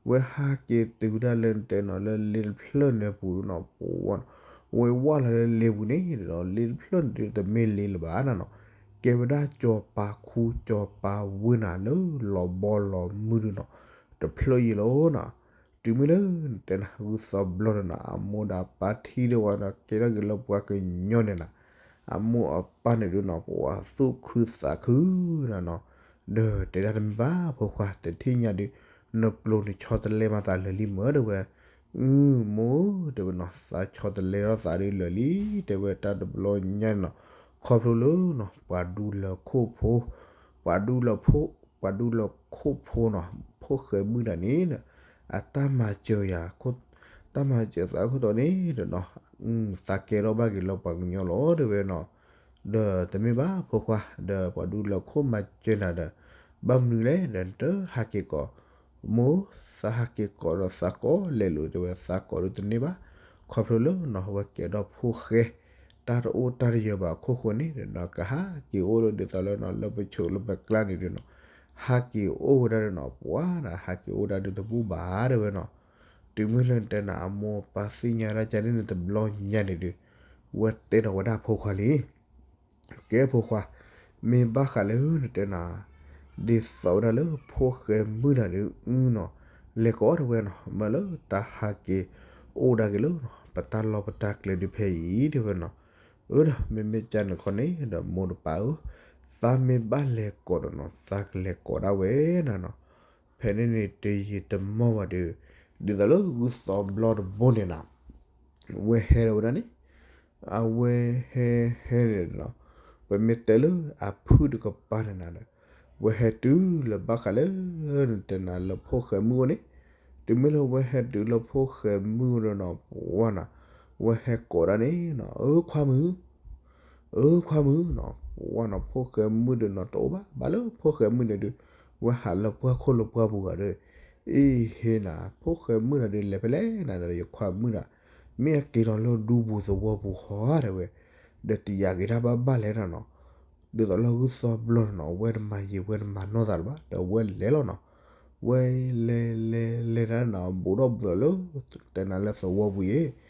ဝဲဟးက့ၤတုၤဒၣ်လၢနတဲနီၤ လၢလ့တဖျၢၣ်န့ၣ်အပူၤနီၤ ပှၤနီၤ, ဝဲဝၢ်လီၤလၢလ့ပူၤန့ၣ်ဒီး လ့တဖျၢၣ်န့ၣ်တမ့ၢ်လ့လၢၤဘၣ်နီၤနီၤ, ကဲဝဲဒၣ်စီၤပၤခူစီၤပၤဝ့ၢ်နၤလၢလီၤဘီလီၤမုၢ်ဒုးနီၤ, တဖျၢၣ်အံၤလီၤနီၤ, တုၤမ့ၢ်လၢနတဲနၤ ဂုၢ်သီဘျီန့ၣ်နီၤ အမိၢ်ဒီးအပၢ်ထံၣ်ဒၣ်ဝဲဒီး ကဲထီၣ်က့ၤလၢပှၤကညီန့ၣ်နၤ, အမိၢ်အပၢ်န့ၣ်ဒုးနီၤ ပှၤသူၣ်ခုသးခုနၤနီၤ, ဒီးတဲဒၣ်တမ့ၢ်ဘၣ်ဖိခွါ တထံၣ်ညါဒုး နပျိၤနဆီတလဲမးသးလၢာ်လံမၢတဲဝဲ, အၢ မိၢ်တဲဝဲနီၤ သးဆီတလဲထီၣ်သးဒုးလၢာ်လံ တဲဝဲတၢ်တဘျီညါန့ၣ်နီၤ, ခီဖျိလၢနီၤ ပှၤဒူလၢခိၣ်ဖိ, ပှၤဒူလၢခိၣ်, ပှၤဒူလၢခိၣ်ဖိနီၤ ဖိၣ်ဃဲမုၣ်တဂၤန့ၣ်ဒီး အတၢ်မၤစၢၤယၤခိၣ် တၢ်မၤစၢၤသးအခိၣ်တီန့ၣ်ဒီးနီၤ, သးကဲထီၣ်ဘၣ်က့ၤလၢပှၤကညီလီၤတဲဝဲနီၤ. ဒီးတမ့ၢ်ဘၣ်ဖိခွါ, ဒီးပှၤဒူလၢခိၣ်မၤစၢၤနၤဒီး ဘၣ်မနုၤလဲၣ်ဒီး တဟးက့ၤကိး မိၢ်, သးဟးက့ၤကိးဒီးသးကိးလဲၤလိာ်တဲဝဲ, သးကိးဒုးတန့ၢ်ဘၣ်. ခီဖျိလၢနီၤ ဝဲကဲထီၣ်ဖိၣ်ဃဲ တၢ်တအိၣ်တၢ်တယၢၤဘၣ်အခိၣ်ဃိန့ၣ်ဒီးနီၤ ကဟးက့ၤအိၣ်လၢဒ်သိးလၢနီၤ လၢပဆိးလၢပကျါန့ၣ်ဒုးနီၤ, ဟးက့ၤအိၣ်ဝဲဒၣ်ဒီးနီၤ ပှၤနီၤ ဟးက့ၤအိၣ်ဒၣ်ဒုးတဘူၣ်ဘၣ်တဲဝဲနီၤ. တုၤမ့ၢ်လၢနတဲနၤ အမိၢ်ပၢ်သ့ၣ်ညါဒၣ်ကန့ၣ်န့ၣ် တဘျီညါန့ၣ်ဒုး ဝဲတဲထီၣ်ဝဲဒၣ်ဖိခွါလံ ကဲဖိခွါ, မ့ၢ်ဘၣ်ဃးလၢနတဲနၤ ဒ်သိးဝဲဒၣ်လၢဖိၣ်ဃဲမုၣ်တဂၤဒုးနီၤ လဲၤကိးတဲဝဲနီၤ မ့ၢ်လၢတၢ်ဟးက့ၤအိၣ်ဒၣ်က့ၤလၢနီၤ ပတၢ်လီၢ်ပတၢ်ကျဲဒုးဖဲအံၤတဲဝဲနီၤ. အၢ ဒီးမ့မ့ၢ်ကန့ၣ်ခီန့ၣ်ဒီး မိၢ်တပၢ်ဧၢ, သးမ့ၢ်ဘၣ်လဲၤကိးဒီးနီၤ သးကလဲၤကိးဒၣ်ဝဲနၤနီၤ. ဖဲန့ၣ်န့ၣ်တယံာ်တမီၢ်ဘၣ်ဒီး ဒ်သိးလၢဂုၢ်သီဘျီတဘိန့ၣ်နီၤ ဝဲဟဲဒီးဝဲဒၣ်န့ၣ် အဝဲဟဲဟဲန့ၣ်နီၤ, ပမ့ၢ်တဲလၢအဖုၣ်တကပၤန့ၣ်နၤဒီး ဝဲဟဲတုၤလၢဘၣ်ဃးလၢ နတဲနၤလၢဖိၣ်ဃဲမုၣ်အိၣ်န့ၣ်, တုၤမ့ၢ်လၢဝဲဟဲတုၤလၢဖိၣ်ဃဲမုၣ်အိၣ်ဒီးနီၤ ပှၤနီၤ, ဝဲဟဲကိးဒၣ်န့ၣ်နီၤ အၢခွါမုၣ် အၢခွါမုၣ်နီၤ, ပှၤနီၤ ဖိၣ်ဃဲမုၣ်ဒီးနီၤ တအိၣ်ဘၣ် ဘၣ်လၢဖိၣ်ဃဲမုၣ်န့ၣ်ဒုး ဝဲဟးလၢပှၢ်ခိၣ်လၢပှၢ်ပူၤဂၤဒီး အ့ဟ့နၤ ဖိၣ်ဃဲမုၣ်နၤဒုး လဲၤဖဲလဲၣ်နၤဒီး ယခွါမုၣ်နၤ မ့ၢ်အက့ၤလီၤလၢဒူပူၤသဝီပူၤဟီတဲဝဲ, ဒီးတယာ်က့ၤတၢ်ဘၣ်ဘၣ်လဲၣ်နၤနီၤ, ဒ်သိးလၢဂုၢ်သီဘျီနီၤ အဝဲတမၤယံာ်ဝဲတမၤနီၢ်သးလၢၤဘၣ် ဒီးဝဲလဲၤလီၤနီၤ, ဝဲလဲၤလဲၤလဲၤတၢ်နၤ ဘူးထီၣ်ဘူးထီၣ်လၢ တဲနၤလၢသဝီပူၤအံၤ ဘူးထီၣ်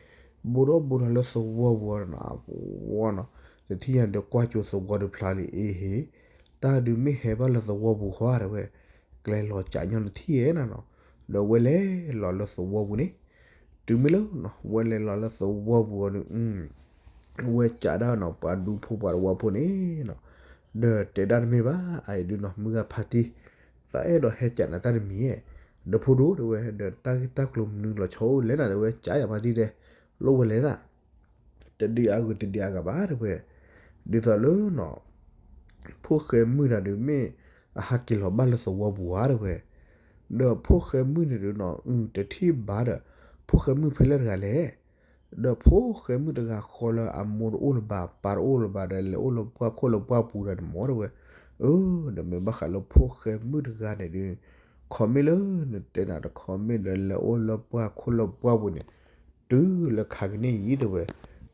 ဘူးထီၣ်လၢသဝီပူၤနီၤ ပှၤနီၤ, တထံၣ်ညါဒီးကွၢ်ကၠိသဝီတဖျါလံ အ့ဟ့, တၢ်ဒုးမ့ၢ်ဟဲဘၣ်လၢသဝီပူၤဟီတဲဝဲ, ကျဲလီၤကးညီတထံၣ်ဧဲနၤနီၤ, ဒီးဝဲလဲၤလီၤလၢသဝီပူၤန့ၣ်, တုၤမ့ၢ်လၢနီၤ ဝဲလဲၤလီၤလၢသဝီပူၤအီၤဒုး ဝဲကးဒၣ်နီၤ ပှၤဒူဖိပှၤတဝီဖိန့ၣ်နီၤ, ဒီးတဲဒၣ်တမ့ၢ်ဘၣ် အအံၤဒုးနီၤ မုၢ်ဂၤဖါတံၢ် သးအဲၣ်ဒိးဟဲကးနၤတၢ်တမံၤဧဲ, ဒီးဖိဒိၣ်တဲဝဲ ဒီးတၢ်ဂ့ၢ်တၢ်ကျိၤမနုၤလီၤဆီအိၣ်လဲၣ်နၤတဲဝဲ ကးယၤဖါတံၢ်တဲ, လိၣ်ဝဲလဲၣ်နၤ တဒုးအါဂုာ်တဒုးအါဂၤဘၣ်တဲဝဲ, ဒ်သိးလၢနီၤ ဖိၣ်ဃဲမုၣ်တဂၤဒုးမ့ၢ်အဟးက့ၤလီၤဘၣ်လၢသဝီပူၤဧါတဲဝဲ, ဒီးဖိၣ်ဃဲမုၣ်န့ၣ်ဒုးနီၤ တထံၣ်ဘၣ်ဒီး ဖိၣ်ဃဲမုၣ်ဖဲလဲၣ်တဂၤလဲၣ်, ဒီးဖိၣ်ဃဲမုၣ်တဂၤဃီလၢအမိၢ်တအိၣ်လၢၤဘၣ် ပၢ်တအိၣ်လၢၤဘၣ်ဒီး လဲၤအိၣ်လၢပှၢ်ခိၣ်လၢပှၢ်ပူၤဒီးန့ၣ်မ့ၢ်တဲဝဲ, အၢ ဒီးမ့ၢ်ဘၣ်ဃးလၢဖိၣ်ဃဲမုၣ်တဂၤန့ၣ်ဒုး ခီမ့ၢ်လၢနတဲနၤတခီမ့ၢ်ဒီး လဲၤအိၣ်လၢပှၢ်ခိၣ်လၢပှၢ်ပူၤန့ၣ် တုၤလၢခါကန့ၣ်အံၤတဲဝဲ,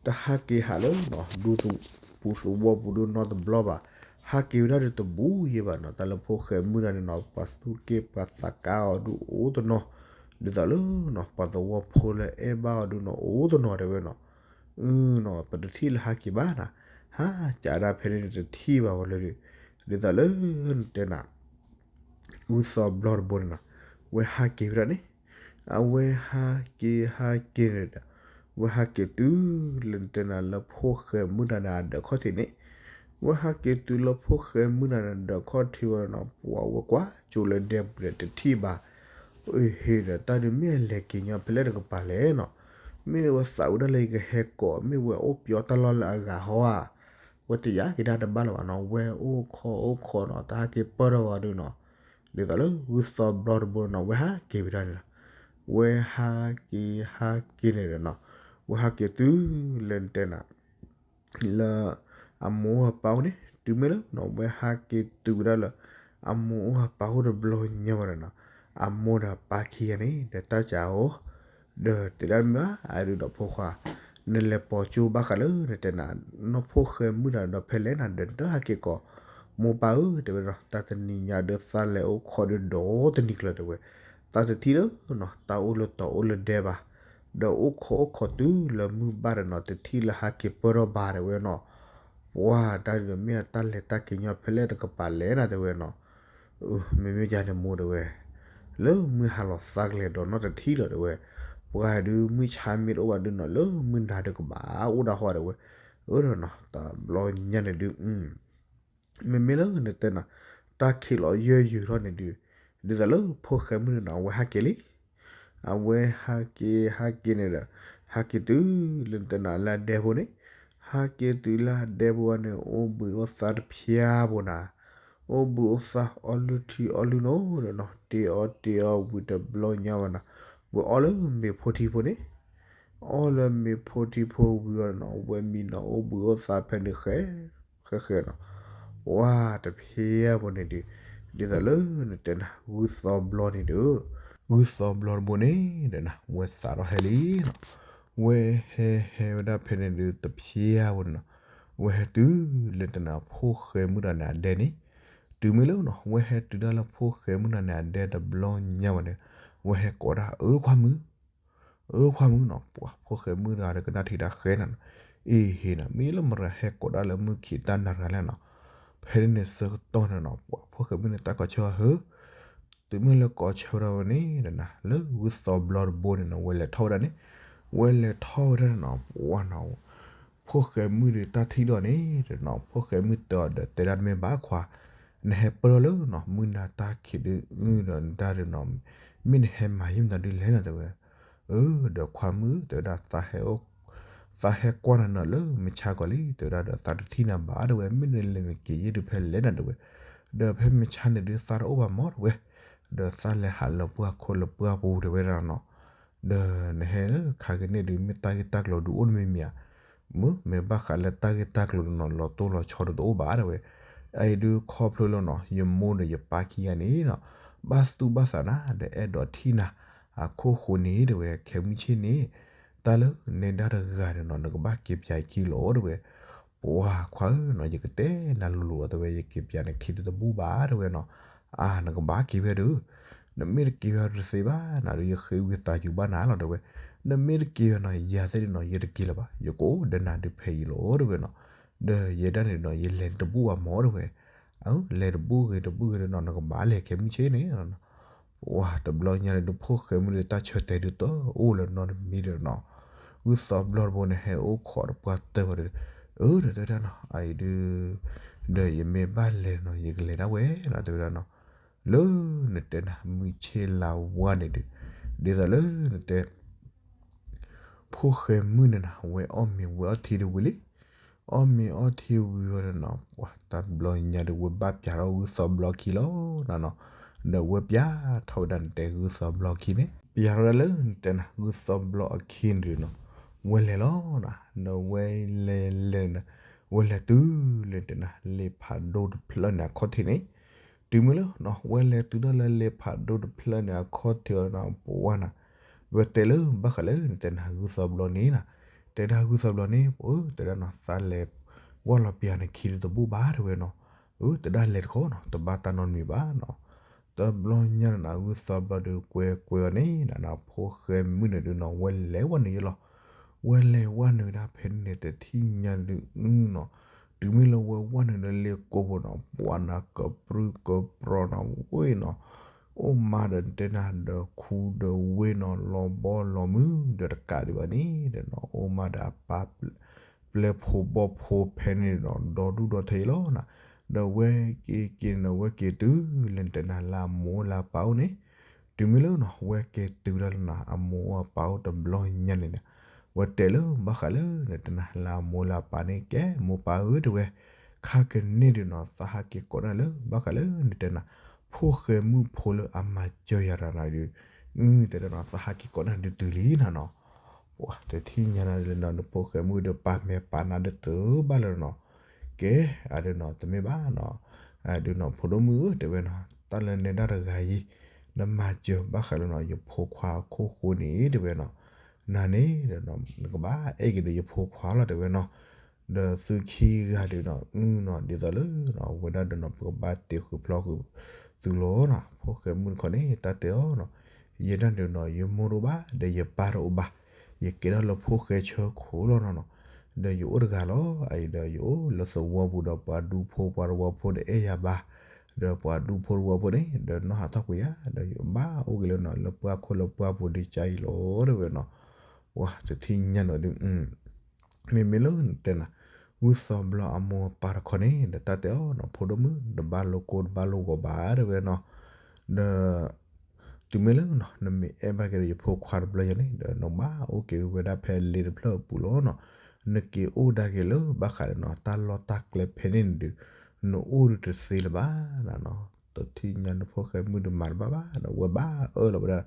တဟးက့ၤဟးလၢနီၤ ဒူပူၤသဝီပူၤဒုးနီတဘျီဘၣ်, ဟးက့ၤဝဲဒၣ်ဒီးတဘူးယဲၢ်ဘၣ်နီၤ, တၢ်လၢဖိၣ်ဃဲမုၣ်တဂၤန့ၣ်နီၤ ပှၤသူၣ်က့ၣ်ပှၤသးကါအီၤဒုးအိၣ်တနီၤ, ဒ်သိးလၢနီၤ ပှၤသဝီဖိလၢအဲၣ်ဘၣ်အီၤဒုးနီၤ အိၣ်တနီၤတဲဝဲနီၤ, နီၤ ပတထံၣ်လၢဟးက့ၤဘၣ်နၤ, ဟးကးဒၣ်ဖဲန့ၣ်တထံၣ်ဘၣ်ဝဲလၢဒုး, ဒ်သိးလၢနတဲနၤ ဂုၢ်သီဘျီတဘိန့ၣ်နီၤ, ဝဲဟးက့ၤဝဲဒၣ်န့ၣ်, အဝဲဟးက့ၤဟးက့ၤန့ၣ်ဒီး, ဝဲဟးက့ၤတုၤလၢနတဲနၤလၢဖိၣ်ဃဲမုၣ်တဂၤန့ၣ်အဒၢးခီၣ်ထံးန့ၣ်, ဝဲဟးက့ၤတုၤလၢဖိၣ်ဃဲမုၣ်တဂၤန့ၣ်အဒၢးခီၣ်ထံးဝဲနီၤ ပှၤဝဲကွၢ်ကၠိလၢဒဲပူၤဒီးတထံၣ်ဘၣ်, အ့ဟ့ဒီး တၢ်ဒုးမ့ၢ်အလဲၤက့ၤညီဖဲလဲၣ်တကပၤလဲၣ်နီၤ, မ့ၢ်ဝဲသးဝဲဒၣ်လၢယကဟဲကိး မ့ၢ်ဝဲအိၣ်ပၠီတၢ်လီၢ်လၢအဂၤဟီဧါ ဝဲတယာ်က့ၤဒၣ်တဘၣ်လၢၤဘၣ်နီၤ, ဝဲအိၣ်ခိးအိၣ်ခိးနီၤ တဟးက့ၤပၢၢ်ထီၣ်ဝဲဒုးနီၤ, ဒ်သိးလၢဂုၢ်သီဘျီတဘိနီၤ ဝဲဟးက့ၤဝဲဒၣ်န့ၣ်လီၤ, ဝဲဟးက့ၤဟးက့ၤန့ၣ်ဒီးနီၤ, ဝဲဟးက့ၤတုၤလၢနတဲနၤ လၢအမိၢ်အပၢ်အိၣ်န့ၣ် တုၤမ့ၢ်လၢနီၤ ဝဲဟးက့ၤတုၤဝဲဒၣ်လၢ အမိၢ်အပၢ်အိၣ်တဘျီညါဝဲဒီးနီၤ, အမိၢ်ဒီးအပၢ်ခံဂၤန့ၣ် ဒီးတၢ်ကးအီၤ ဒီးတဲဒၣ်မ့ၢ်ဘၣ် အဒုးဒီးဖိခွါ, နလဲၤပိာ်ကၠိဘၣ်ဃးလၢနတဲနၤ နီၢ်ဖိၣ်ဃဲမုၣ်တဂၤဒီးဖဲလဲၣ်နၤဒီး နတဟးက့ၤကိး မိၢ်ပၢ်ဧၢ တဲဝဲဒီး တၢ်တနံၤညါဒီးသးလဲၤအိၣ်ခိးဒီးဒီတနံၤကျၢၤတဲဝဲ, သးတထံၣ်လၢနီၤ တၢ်အိၣ်လၢတီၤအိၣ်လၢဒဲဘၣ်, ဒီးအိၣ်ခိးအိၣ်ခိးတုၤလၢမုၢ်ဘၣ်ဒီးနီၤ တထံၣ်လၢဟးက့ၤပၢၢ်ထီၣ်ဘၣ်တဲဝဲနီၤ, ပှၤတၢ်ဒုးမ့ၢ်အတၢ်လဲၤတၢ်က့ၤညီဖဲလဲၣ်တကပၤလဲၣ်နၤတဲဝဲနီၤ မ့မ့ၢ်ယၤန့ၣ်မိၢ်တဲဝဲ, လၢမုၢ်ဟါလီၤသးကလဲၤဒီးနီတထံၣ်လီၤတဲဝဲ, ပှၤဒုးမုၢ်ဆါမ့ၢ်တအိၣ်ဘၣ်ဒုးနီၤ လၢမုၢ်နၤဒုးကဘၣ်အိၣ်ဒၣ်ဟီတဲဝဲ, အၢဒီးနီၤ တဘျီညါန့ၣ်ဒုး မ့မ့ၢ်လၢနတဲနၤ တၢ်ခံးလီၤယၢၢ်ယုာ်ထီၣ်န့ၣ်ဒုး, ဒ်သိးလၢဖိၣ်ဃဲမုၣ်န့ၣ်နီၤ အဝဲဟးက့ၤလံ အဝဲဟးက့ၤဟးက့ၤန့ၣ်ဒီး ဟးက့ၤတုၤလၢနတဲနၤလၢအဒဲဖိန့ၣ်, ဟးက့ၤတုၤလၢအဒဲဖိဝဲန့ၣ် အိၣ်ဘှံးအိၣ်သါတဖျါဖိနၤ, အိၣ်ဘှံးအိၣ်သါအီလုၢ်ထံအီလုၢ်နိဒီးနီၤ တ့အီတ့အီဝံၤတဘျီညါဝဲနၤ, ဝဲအီလၢမ့ၤဖိထံဖိန့ၣ် အီၣ်လၢမ့ၤဖိထံဖိဝံၤအီၤနီၤ ဝဲမံနီၤ အိၣ်ဘှံးအိၣ်သါဖဲန့ၣ်ဃဲ ဃဲဃဲနီၤ. ပှၤတဖျဲဘိန့ၣ်ဒီး ဒ်သိးလၢနတဲနၤ ဂုၢ်သီဘျီန့ၣ်ဒီး ဂုၢ်သီဘျီတဘိန့ၣ်ဒီးနၤ ဝဲစးထီၣ်ဟဲလံနီၤ. ဝဲဟဲဟဲဝဲဒၣ်ဖဲန့ၣ်ဒီး တဖျဲဘိန့ၣ်နီၤ ဝဲဟဲတုၤလၢနတဲနၤ ဖိၣ်ဃဲမုၣ်တဂၤန့ၣ်အဒဲန့ၣ်. တုၤမ့ၢ်လၢနီၤ ဝဲဟဲတုၤဒၣ်လၢဖိၣ်ဃဲမုၣ်တဂၤန့ၣ်အဒဲတဘျီညါဘၣ်န့ၣ် ဝဲဟဲကိးဒၣ် အၢခွါမုၣ် အၢခွါမုၣ်နီၤ. ပှၤဖိၣ်ဃဲမုၣ်တဂၤဒီးကနၣ်ထံၣ်တၢ်ဃဲနၤနီၤ အ့ဟ့နီၤ မ့ၢ်လၢမတၤဟဲကိးဒၣ်လၢမုၢ်ခံးတၢ်နၤတဂၤလဲၣ်နီၤ. ဖဲန့ၣ်န့ၣ်ဆၢကတီၢ်န့ၣ်နီၤ ပှၤဖိၣ်ဃဲမုၣ်န့ၣ်တၢ်ကီၤဆၢဟၢ တုၤမ့ၢ်လၢကီၤဆၢဝဲဒၣ်ဝဲန့ၣ်ဒီးနၤ လၢဂုၢ်သီဘျီတဘိန့ၣ်နီၤ ဝဲလဲၤထီၣ်ဝဲဒၣ်န့ၣ် ဝဲလဲၤထီၣ်ဝဲဒၣ်နီၤ ပှၤနီၤ ဖိၣ်ဃဲမုၣ်ဒီးတၢ်ထံၣ်ဒီးန့ၣ်ဒီးနီၤ ဖိၣ်ဃဲမုၣ်တဲအီၤဒီး တဲဒၣ်တမ့ၢ်ဘၣ်ခွါ, နဟဲပၢၢ်ထီၣ်လၢနီၤ မုၢ်နၤတၢ်ခံးဒုးအုၣ်ဒီးနတၢ်ဒုးနီၤ မ့ၢ်နဟဲမၤယံာ်မတၤဒုးလဲၣ်နီၤ တဲဝဲ. အၢ ဒီးခွါမုၣ် တဲဝဲဒၣ် သးဟဲကွၢ်နၤနီၤလၢမုၢ်ဆါကီးလံ တဲဝဲဒၣ် ဒီးသးတထံၣ်နၤဘၣ် တဲဝဲ, မ့ၢ်နလဲၤနက့ၤယ့ၢ်ဒုးဖဲလဲၣ်နီၤ တဲဝဲ, ဒီးဖဲမုၢ်ဆါန့ၣ်ဒုးသးတအိၣ်ဘၣ်မး တဲဝဲ, ဒီးသးလဲၤဟးလၢပှၢ်ခိၣ်လၢပှၢ်ပူၤ တဲဝဲဒၣ်နီၤ. ဒီးနဟဲလၢခါကန့ၣ်ဒုး မ့ၢ်တၢ်ဂ့ၢ်တၢ်ကျိၤဒုးအိၣ်တမံၤမံၤဧါ, မ့ၢ်မ့ၢ်ဘၣ်ဃးလၢတၢ်ဂ့ၢ်တၢ်ကျိၤဒုးနီၤ လီၤတိၢ်လီၤဆီဒုးတအိၣ်ဘၣ် တဲဝဲ. အအံၤဒုးခီဖျိလၢနီၤ ယမိၢ်ဒီးယပၢ်ခံဂၤန့ၣ်နီၤ ဘၣ်သူၣ်ဘၣ်သးနၤ ဒီးအဲၣ်ဒိးထံၣ်နၤအခိၣ်ဃိန့ၣ် တဲဝဲ, ခဲမုၢ်ဆ့ၣ်န့ၣ် တၢ်လၢနဲဒၣ်တဂၤန့ၣ်နီၤ နကဘၣ်က့ၤပၠးယခံလီၤ တဲဝဲ. ပှၤခွါဧၢနီၤ ယကတဲနၤလိၤလိၤလီၤ တဲဝဲ, ယက့ၤပၠးနခံတဘၣ်ဘၣ် တဲဝဲနီၤ. အါ နကဘၣ်က့ၤဝဲဒုး, နမ့ၢ်တက့ၤဝဲတသ့ဘၣ်နၤဒုး ယဃ့ဝံသးစူၤဘၣ်နၤလီၤ တဲဝဲ. နမ့ၢ်တက့ၤဝဲနီၤ ယၤသ့ၣ်ဒုးနီၤ ယတက့ၤလၢၤဘၣ်, ယကအိၣ်ဒီးနၤဒုးဖဲအံၤလီၤ တဲဝဲနီၤ. ဒီးယဲဒၣ်န့ၣ်နီၤ ယလဲၤတဘူၣ်ဘၣ်မး တဲဝဲ. အၢ လဲၤတဘူၣ်ဂ့ၤတဘူၣ်ဂ့ၤဒုးနီၤ နကဘၣ်လဲၤခဲမုၢ်ဆ့ၣ်န့ၣ် ပှၤတဘျီညါန့ၣ်ဒုး ဖိၣ်ဃဲမုၣ်ဒုးတၢ်ဆၢတဲာ်ဒုးတအိၣ်လၢနီတမံၤဒီးနီၤ, ဂုၢ်သီဘျီတဘိန့ၣ် ဟဲအိၣ်ခိးတပှၢ်တၢၢ်ဝဲဒီး, အၢ ဒီးတဲဝဲဒၣ်နီၤ အအံၤဒုး, ဒီးယမ့ၢ်ဘၣ်လဲၤနီၤ ယကလဲၤဒၣ်ဝဲနီၤ တဲဝဲဒၣ်နီၤ. လၢနတဲနၤ မုၢ်ဆ့ၣ်လါဝါန့ၣ်ဒုး, ဒ်သိးလၢနတဲ ဖိၣ်ဃဲမုၣ်န့ၣ်နၤ ဝဲအီၣ်မ့ၤဝဲအီထံတဝံၤလံ. အီၣ်မ့ၤအီထံဝံၤဝဲဒီးနီၤ ပှၤတဘျီညါဒီး ဝဲဘၣ်ပၠးထီၣ်ဂုၢ်သီဘျီခံလီၤနီၤနီၤ. ဒီးဝဲပၠးထီၣ်ဝဲဒၣ်နတဲဂုၢ်သီဘျီခံန့ၣ်, ပၠးထီၣ်ဝဲဒၣ်လၢနတဲနၤ ဂုၢ်သီဘျီအခံန့ၣ်ဒုးနီၤ, ဝဲလဲၤလီၤနီၤ. ဒီးဝဲလဲၤလဲၤန့ၣ်, ဝဲလဲၤတုၤလၢနတဲနၤ လ့ဖးဒိၣ်တဖျၢၣ်န့ၣ်အခီၣ်ထံးန့ၣ်, တုၤမ့ၢ်လၢနီၤ ဝဲလဲၤတုၤဒၣ်လၢလ့ဖးဒိၣ်တဖျၢၣ်န့ၣ်အခီၣ်ထံးအီၤနီၤ ပှၤနီၤ ဝဲတဲလၢဘၣ်ဃးလၢနတဲနၤဂုၢ်သီဘျီန့ၣ်နီၤ, တဲဒၣ်ဂုၢ်သီဘျီန့ၣ် ပှၤဧၢ တဲဒၣ်နီၤ သးလဲၤဝၢ်လီၤပၠးနခံတဘၣ်ဘၣ် တဲဝဲနီၤ. အၢ တဲဒၣ်လဲၤတခီနီၤ တဘၣ်တၢ်နီတမံၤဘၣ်နီၤ. တဘျီညါန့ၣ်နၤ ဂုၢ်သီဘျီဒုးကွဲးကွဲးအီၤန့ၣ်နၤ ဖိၣ်ဃဲမုၣ်န့ၣ်ဒုးနီၤ ဝဲလဲၤဝဲနုာ်ယလီၤ. ဝဲလဲၤဝဲနုာ်ဒၣ်ဖဲန့ၣ်တထံၣ်ညါဒုးနီၤ, တုၤမ့ၢ်လၢဝဲဝဲနုာ်လၢလ့ကိးဘိနီၤ ပှၤနၤကပြုၢ်ကပြီၤနီၤ ဝဲနီၤ အိၣ်မးဒီးတဲနၤဒီးခူဒီးဝ့ၢ်နီၤ လီၤဘီလီၤမုၢ်ဒီးတကးဒံးဘၣ်န့ၣ်ဒီးနီၤ အိၣ်မးဒီးအပၢ် ပျဲၢ်ဖိဘီၣ်ဖိဖဲန့ၣ်နီၤ ဒီဒူၣ်ဒီထၢအံၤလီၤနီၤ. ဒီးဝဲက့ၤက့ၤန့ၣ် ဝဲက့ၤတုၤလၢနတဲနၤလၢအမိၢ်လၢအပၢ်အိၣ်န့ၣ်, တုၤမ့ၢ်လၢနီၤ ဝဲက့ၤတုၤဒၣ်လၢနီၤ အမိၢ်အပၢ်အိၣ်တဘျီညါန့ၣ်န့ၣ်, ဝဲတဲလၢဘၣ်ဃးလၢနတဲနၤလၢအမိၢ်လၢအပၢ်န့ၣ် ကဲမိၢ်ပၢ်ဧၢ တဲဝဲ, ခါကန့ၣ်ဒုးနီၤ သးဟးက့ၤကိးနၤလၢဘၣ်ဃးလၢနတဲနၤ ဖိၣ်ဃဲမုၣ်ဖိလၢအမၤစၢၤယၤတဂၤန့ၣ်ဒုး, တဲဒၣ်နီၤ သးဟးက့ၤကိးနၤဒုးတုၤလံနီၤနီၤ. ပှၤတထံၣ်ညါနၤလၢနီၤ နဖိၣ်ဃဲမုၣ်ဒီးပာ်မဲာ်ပာ်နၤဒီးတဘၣ်လၢၤနီၤ. ကဲ အဒုးနီၤ တမ့ၢ်ဘၣ်နီၤ, အဒုးနီၤ ဖိဒိၣ်မုၣ်ဧၢ တဲဝဲနီၤ တၢ်လၢနဲဒၣ်တဂၤအံၤ နမၤစၢၤဘၣ်ဃးလၢနီၤ ယဖိခွါအခိၣ်ဃိန့ၣ် တဲဝဲနီၤ, နၤန့ၣ်ဒီးနီၤ နကဘၣ်အဲၣ်က့ၤဒီးယဖိခွါလီၤ တဲဝဲနီၤ. ဒီးသုခံဂၤဒုးနီၤ အုနီၤ ဒ်သိးလၢနီၤ အဝဲဒၣ်ဒီးနီၤ ပကဘၣ်တ့ဃုာ်ဖျီဃုာ်သုလီၤနီၤ. ဖိၣ်ဃဲမုၣ်တခီန့ၣ် တၢ်တဲအီၤနီၤ, ယဲဒၣ်န့ၣ်နီၤ ယမိၢ်တအိၣ်ဘၣ် ဒီးယပၢ်တအိၣ်ဘၣ်, ယကဲထီၣ်လၢဖိၣ်ဃဲဆၢခိၣ်လီၤနီၤနီၤ. ဒီးယအိၣ်တဂၤလီၤ အအံၤဒီးယအိၣ်လၢသဝီပူၤဒီးပှၤဒူဖိပှၤသဝီဖိတအဲၣ်ယၤဘၣ်, ဒီးပှၤဒူဖိသဝီဖိန့ၣ် ဒီးနီၢ်ဟးထီၣ်ကွံာ်ယၤ ဒီးယဘၣ်အိၣ်က့ၤလၢနီၤ လၢပှၢ်ခိၣ်လၢပှၢ်ပူၤဒ်ကၢ်အံၤလီၤ တဲဝဲနီၤ. ပှၤတထံၣ်ညါနီၤဒုး မ့မ့ၢ်လၢနတဲနၤ ဂုၢ်သီဘျီအမိၢ်အပၢ်တခီန့ၣ် ဒီးတၢ်တဲအီၤနီၤ ဖိဒိၣ်မုၣ် တဘၣ်လိာ်ကိးတဘၣ်လိာ်ဂီၤဘၣ် တဲဝဲနီၤ. ဒီး တုၤမ့ၢ်လၢနီၤ နမ့ၢ်အဲၣ်ဘၣ်က့ၤဒီးယဖိခွါတဘျီညါန့ၣ် ဒီးနဘၣ်အိၣ်က့ၤဝဲဒၣ်ဖဲလ့တဖျၢၣ်အပူၤလီၤနီၤ. နက့ၤအိၣ်ဒၣ်က့ၤလၢဘၣ်ဃးဒီးနီၤ တၢ်လီၢ်တၢ်ကျဲဖဲန့ၣ်န့ၣ်ဒုး နအိၣ်ဒုးတသ့လၢၤဘၣ်နီၤ. တထံၣ်ညါနဖိၣ်ဃဲမုၣ်ဒုးမၤတဘၣ်ဘၣ်ဒီး ဝဲဘၣ်အၢၣ်လီၤဝဲဒၣ်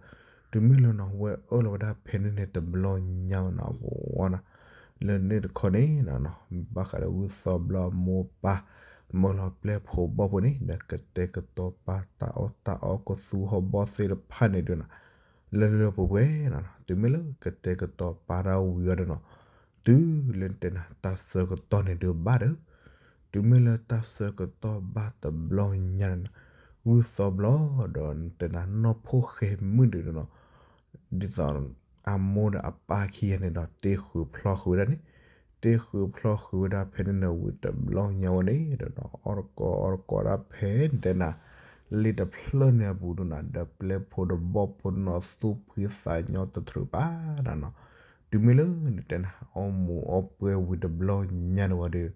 တုၤမ့ၢ်လၢနီၤ ဝဲအၢၣ်လီၤဝဲဒၣ်ဖဲန့ၣ်န့ၣ် တဘျီညါဝဲနီၤ ဝဲနီၤ လၢန့ၣ်တခီန့ၣ်နီၤ ဘၣ်ဃးဒီးဂုၢ်သီဘျီအမိၢ်ပၢ် မၢလီၤပျဲၢ်ဖိဘီၣ်ဖိန့ၣ် ဒီးကတဲာ်ကတီၤပာ်တၢ်အီၣ်တၢ်အီကသူဟီၣ်ဘီၣ်သ့ၣ်တဖၣ်န့ၣ်ဒုးနီၤ လၢလၢပှဲၤပှဲၤနီၤ တုၤမ့ၢ်လၢကတဲာ်ကတီၤပာ်တၢ်ဝံၤအီၤဒီးနီၤ တုၤလၢနတဲနၤ တၢ်ဆၢကတီၢ်န့ၣ်ဒုးဘၣ်ဒီး တုၤမ့ၢ်လၢတၢ်ဆၢကတီၢ်ဘၣ်တဘျီညါန့ၣ်နီၤ ဂုၢ်သီဘျီဒီးနတဲနၤနီၢ်ဖိၣ်ဃဲမုၣ်ဒုးနီၤ ဒ်သိးအမိၢ်ဒီးအပၢ်ခံဂၤန့ၣ်ဒီး တ့ဃုာ်ဖျီဃုာ်ဝဲဒၣ်န့ၣ် တ့ဃုာ်ဖျီဃုာ်ဝဲဒၣ်ဖဲန့ၣ်န့ၣ် ဝံၤတဘျီညါဝဲန့ၣ်ဒီးနီၤ အီၣ်တကီအီၣ်တကီဒၣ်ဖဲနတဲနၤ လ့တဖျၢၣ်န့ၣ်အပူၤဒုးနီၤ ဒီးပျဲၢ်ဖိဒီးဘီၣ်ဖိနီၤ သူၣ်ဖှံသးညီတတြူးဘၣ်နီၤနီၤ တုၤမ့ၢ်လၢနတဲနၤ အီၣ်မူၤအီၣ်ပှဲၤဝံၤတဘျီညါန့ၣ်ဝဲဒီး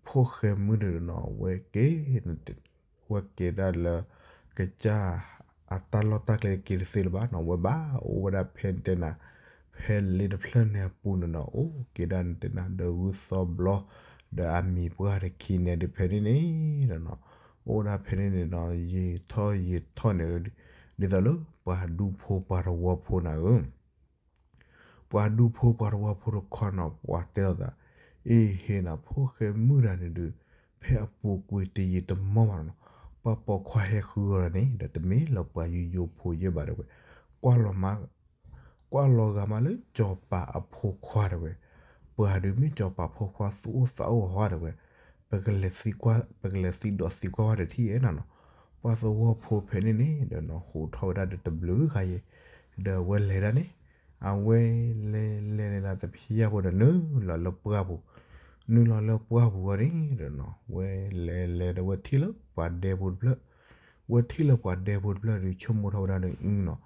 ဖိၣ်ဃဲမုၣ်ဒုးနီၤ ဝဲက့ၤ ဝဲက့ၤဒၣ်လၢ ကစၢ် အတၢ်လီၢ်တၢ်ကျဲတက့ၤတသ့လၢၤဘၣ်နီၤ ဝဲဘၣ်အိၣ်ဝဲဒၣ်ဖဲနတဲနၤ ဖဲလ့တဖျၢၣ်န့ၣ်အပူၤန့ၣ်နီၤ အိၣ်က့ၤဒၣ်နတဲနၤ ဒီးဂုၢ်သီဘျီ ဒီးအမံၤပှၢ်တခံန့ၣ်ဒုးဖဲန့ၣ်န့ၣ်နီၤ အိၣ်ဝဲဒၣ်ဖဲန့ၣ်န့ၣ်နီၤ ယံာ်ထီၣ်ယံာ်ထီၣ်န့ၣ် ဒ်သိးလၢပှၤဒူဖိပှၤသဝီဖိနၤဧၢ ပှၤဒူဖိပှၤသဝီဖိတခီနီၤ ပှၤတဲလိာ်သး အ့ဟ့နီၤ ဖိၣ်ဃဲမုၣ်တဂၤန့ၣ်ဒုး ဖဲအပူၤကွံာ်တယံာ်တမီၢ်ဘၣ်နီၤ ပှၤပိာ်ခွါဟဲဃုအီၤန့ၣ် ဒီးတမ့ၢ်လၢပှၤယိယိဖိယဲၢ်ဘၣ်တဲဝဲ ကွၢ်လီၤမး ကွၢ်လီၤဂာ်မးလၢစီၤပၤအဖိခွါတဲဝဲ ပှၤဒုးမ့ၢ်စီၤပၤဖိခွါသူၣ်အိၣ်သးအိၣ်ဟီတဲဝဲ ပကလဲၤသံကွၢ် ပကလဲၤသံဒိးသံကွၢ်ဝဲတထံၣ်ဧဲနီၤနီၤ ပှၤသဝီဖိဖဲန့ၣ်န့ၣ်ဒီးနီၤ ဟူးထီၣ်ဝဲဒၣ်ဒီးတဘျုးဂၤယဲၢ် ဒီးအဝဲလဲၤဒၣ်န့ၣ် အဝဲလဲၤလဲၤလဲၤလၢတဖျၢၣ်ဖိဒီး နုာ်လီၤလၢပှၢ်ပူၤ နုာ်လီၤလၢပှၢ်ပူၤဝဲန့ၣ်ဒီးနီၤ ဝဲလဲၤလဲၤဒီးဝဲထံၣ်လၢပှၤဒဲဖိတဖျၢၣ် ဝဲထံၣ်လၢပှၤဒဲဖိတဖျၢၣ်ဒီး ဆိကမိၣ်ထီၣ်ဝဲဒၣ်ဒီးအံၤနီၤ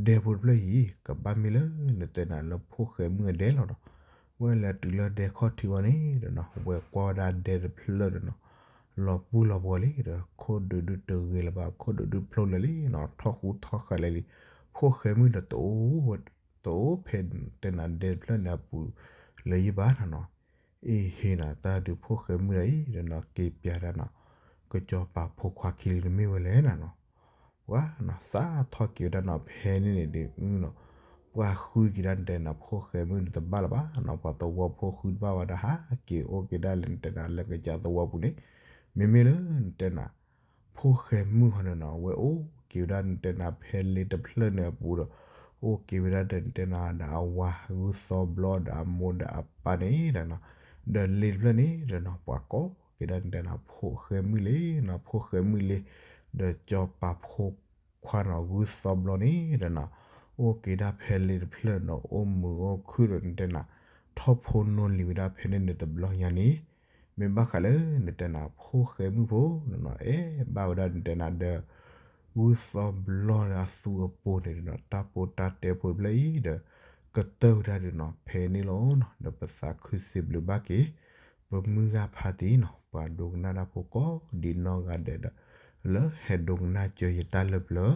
ဒဲဖိတဖျၢၣ်အံၤ ကဘၣ်မ့ၢ်လၢနတဲနၤလၢဖိၣ်ဃဲမုၣ်အဒဲလီၤနီၤ ဝဲလဲၤတုၤလၢဒဲခီၣ်ထံးဝဲန့ၣ်ဒီးနီၤ ဝဲကွၢ်ဝဲဒၣ်ဒဲတဖျၢၣ်ဒီးနီၤ လီၤပှံၢ်လီၤပှီၤလံဒီး ခိၣ်ဒုးဒုးတဂ့ၤလၢၤဘၣ် ခိၣ်ဒုးဒုးဖျိလၢာ်လံနီၤ ထီၣ်ဃူထီၣ်ဃာ်လၢာ်လံ ဖိၣ်ဃဲမုၣ်ဒီးတအိၣ် တအိၣ်ဖဲတဲနၤဒဲတဖျၢၣ်န့ၣ်အပူၤ လၢၤယံၢ်ဘၣ်နီၤနီၤ အ့ဟ့နီၤ တၢ်ဒုးဖိၣ်ဃဲမုၣ်ဒၣ်အံၤဒီးနီၤ က့ၤပျးဒၣ်နီၤ ကစီၤပၤဖိခွါခံလံန့ၣ်မ့ၢ်ဝဲလဲၣ်နီၤနီၤ ပှၤနီၤ စးထီၣ်က့ၤဝဲဒၣ်နီၤ ဖဲန့ၣ်န့ၣ်ဒုးနီၤ ပှၤဃုက့ၤဒၣ်နတဲနၤ ဖိၣ်ဃဲမုၣ်န့ၣ်တဘၣ်လၢၤဘၣ်နီၤ ပှၤသဝီဖိဃုတဘၣ်ဘၣ်ဒီး ဟးက့ၤအိၣ်က့ၤဒၣ်လၢနတဲနၤလၢကစၢ်သဝီပူၤန့ၣ် မ့မ့ၢ်လၢနတဲနၤ ဖိၣ်ဃဲမုၣ်ဟီန့ၣ်နီၤ ဝဲအိၣ်က့ၤဝဲဒၣ်နတဲနၤ ဖဲလ့တဖျၢၣ်န့ၣ်အပူၤဒီး အိၣ်က့ၤဝဲဒၣ်ဒီးနတဲနၤဒီးအဝၤဂုၢ်သီဘျီဒီး အမိၢ်ဒီးအပၢ်န့ၣ်ဒီးနီၤ ဒီးလ့တဖျၢၣ်န့ၣ်ဒီးနီၤ ပှၤကိးက့ၤဒၣ်နတဲနၤ ဖိၣ်ဃဲမုၣ်လံနီၤ ဖိၣ်ဃဲမုၣ်လံ ဒီးစီၤပၤဖိခွါနီၤ ဂုၢ်သီဘျီန့ၣ်ဒီး အိၣ်က့ၤဒၣ်ဖဲလ့တဖျၢၣ်နီၤ အိၣ်မုာ်အိၣ်ခုၣ်ဒီးနတဲနၤ ထီၣ်ဖိနီၢ်လံၤဝဲဒၣ်ဖဲန့ၣ်န့ၣ်တဘျီညါန့ၣ် မ့ၢ်ဘၣ်ဃးလၢနတဲနၤ ဖိၣ်ဃဲမုၣ်ဖိနီၤ အဲၣ်ဘၣ်ဝဲဒၣ်နတဲနၤဒီး ဂုၢ်သီဘျီဒီးအသူအပိၤန့ၣ်ဒီးနီၤ တၢ်ပိာ်တၢ်တဲဖိတဖျၢၣ်အံၤဒီး ကတၢၢ်ဝဲဒၣ်ဒီးနီၤ ဖဲန့ၣ်လီၤနီၤ ဒီးပသးခုစံးဘျုးဘၣ်က့ၤ ပမုၢ်ဂၤဖးတံၢ်နီၤ ပှၤဒိကနၣ်တၢ်ဖိကိးဒံးနီၢ်ဂၤဒဲးဒီး လၢဟဲဒိကနၣ်စၢၤယတၢ်လၢပျၢၤ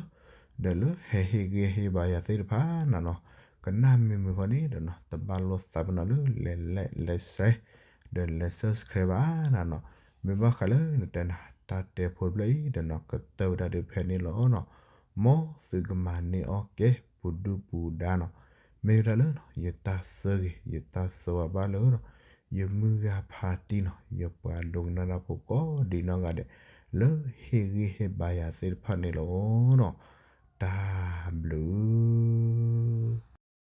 ဒီးလၢဟဲဟ့ၣ်ဂံၢ်ဟ့ၣ်ဘါယၤသ့ၣ်တဖၣ်နီၤနီၤ ကနၣ်မုာ်မုာ်ဃီန့ၣ်ဒီးနီၤ တဘၣ်လိာ်သးပ့ၤနီၤလၢ လဲၤ like လဲၤ share ဒီးလဲၤ subscribe ဘၣ်နီၤနီၤ မ့ၢ်ဘၣ်ဃးလၢနတဲနၤ တၢ်တဲဖိတဖျၢၣ်အံၤဒီးနီၤ ကတၢၢ်ဝဲဒၣ်ဒီးဖဲန့ၣ်လီၤနီၤ မ်သုကမၤန့ၢ်အီၣ်ကဲ ပူၤဒုပူၤဒါနီၤ မ့ၢ်ဝဲဒၣ်လၢနီၤ ယတၢ်ဆၢဂ့ၤ ယတၢ်ဆၢဝါဘၣ်လၢနီၤ ယမုၢ်ဂၤဖးတံၢ်နီၤ ယပှၤဒိကနၣ်တၢ်ဖိကိးဒံးနီၢ်ဂၤဒဲး လၢဟ့ၣ်ဂံၢ်ဟ့ၣ်ဘါယၤသ့ၣ်တဖၣ်န့ၣ်လီၤနီၤ တၢ်ဘျုး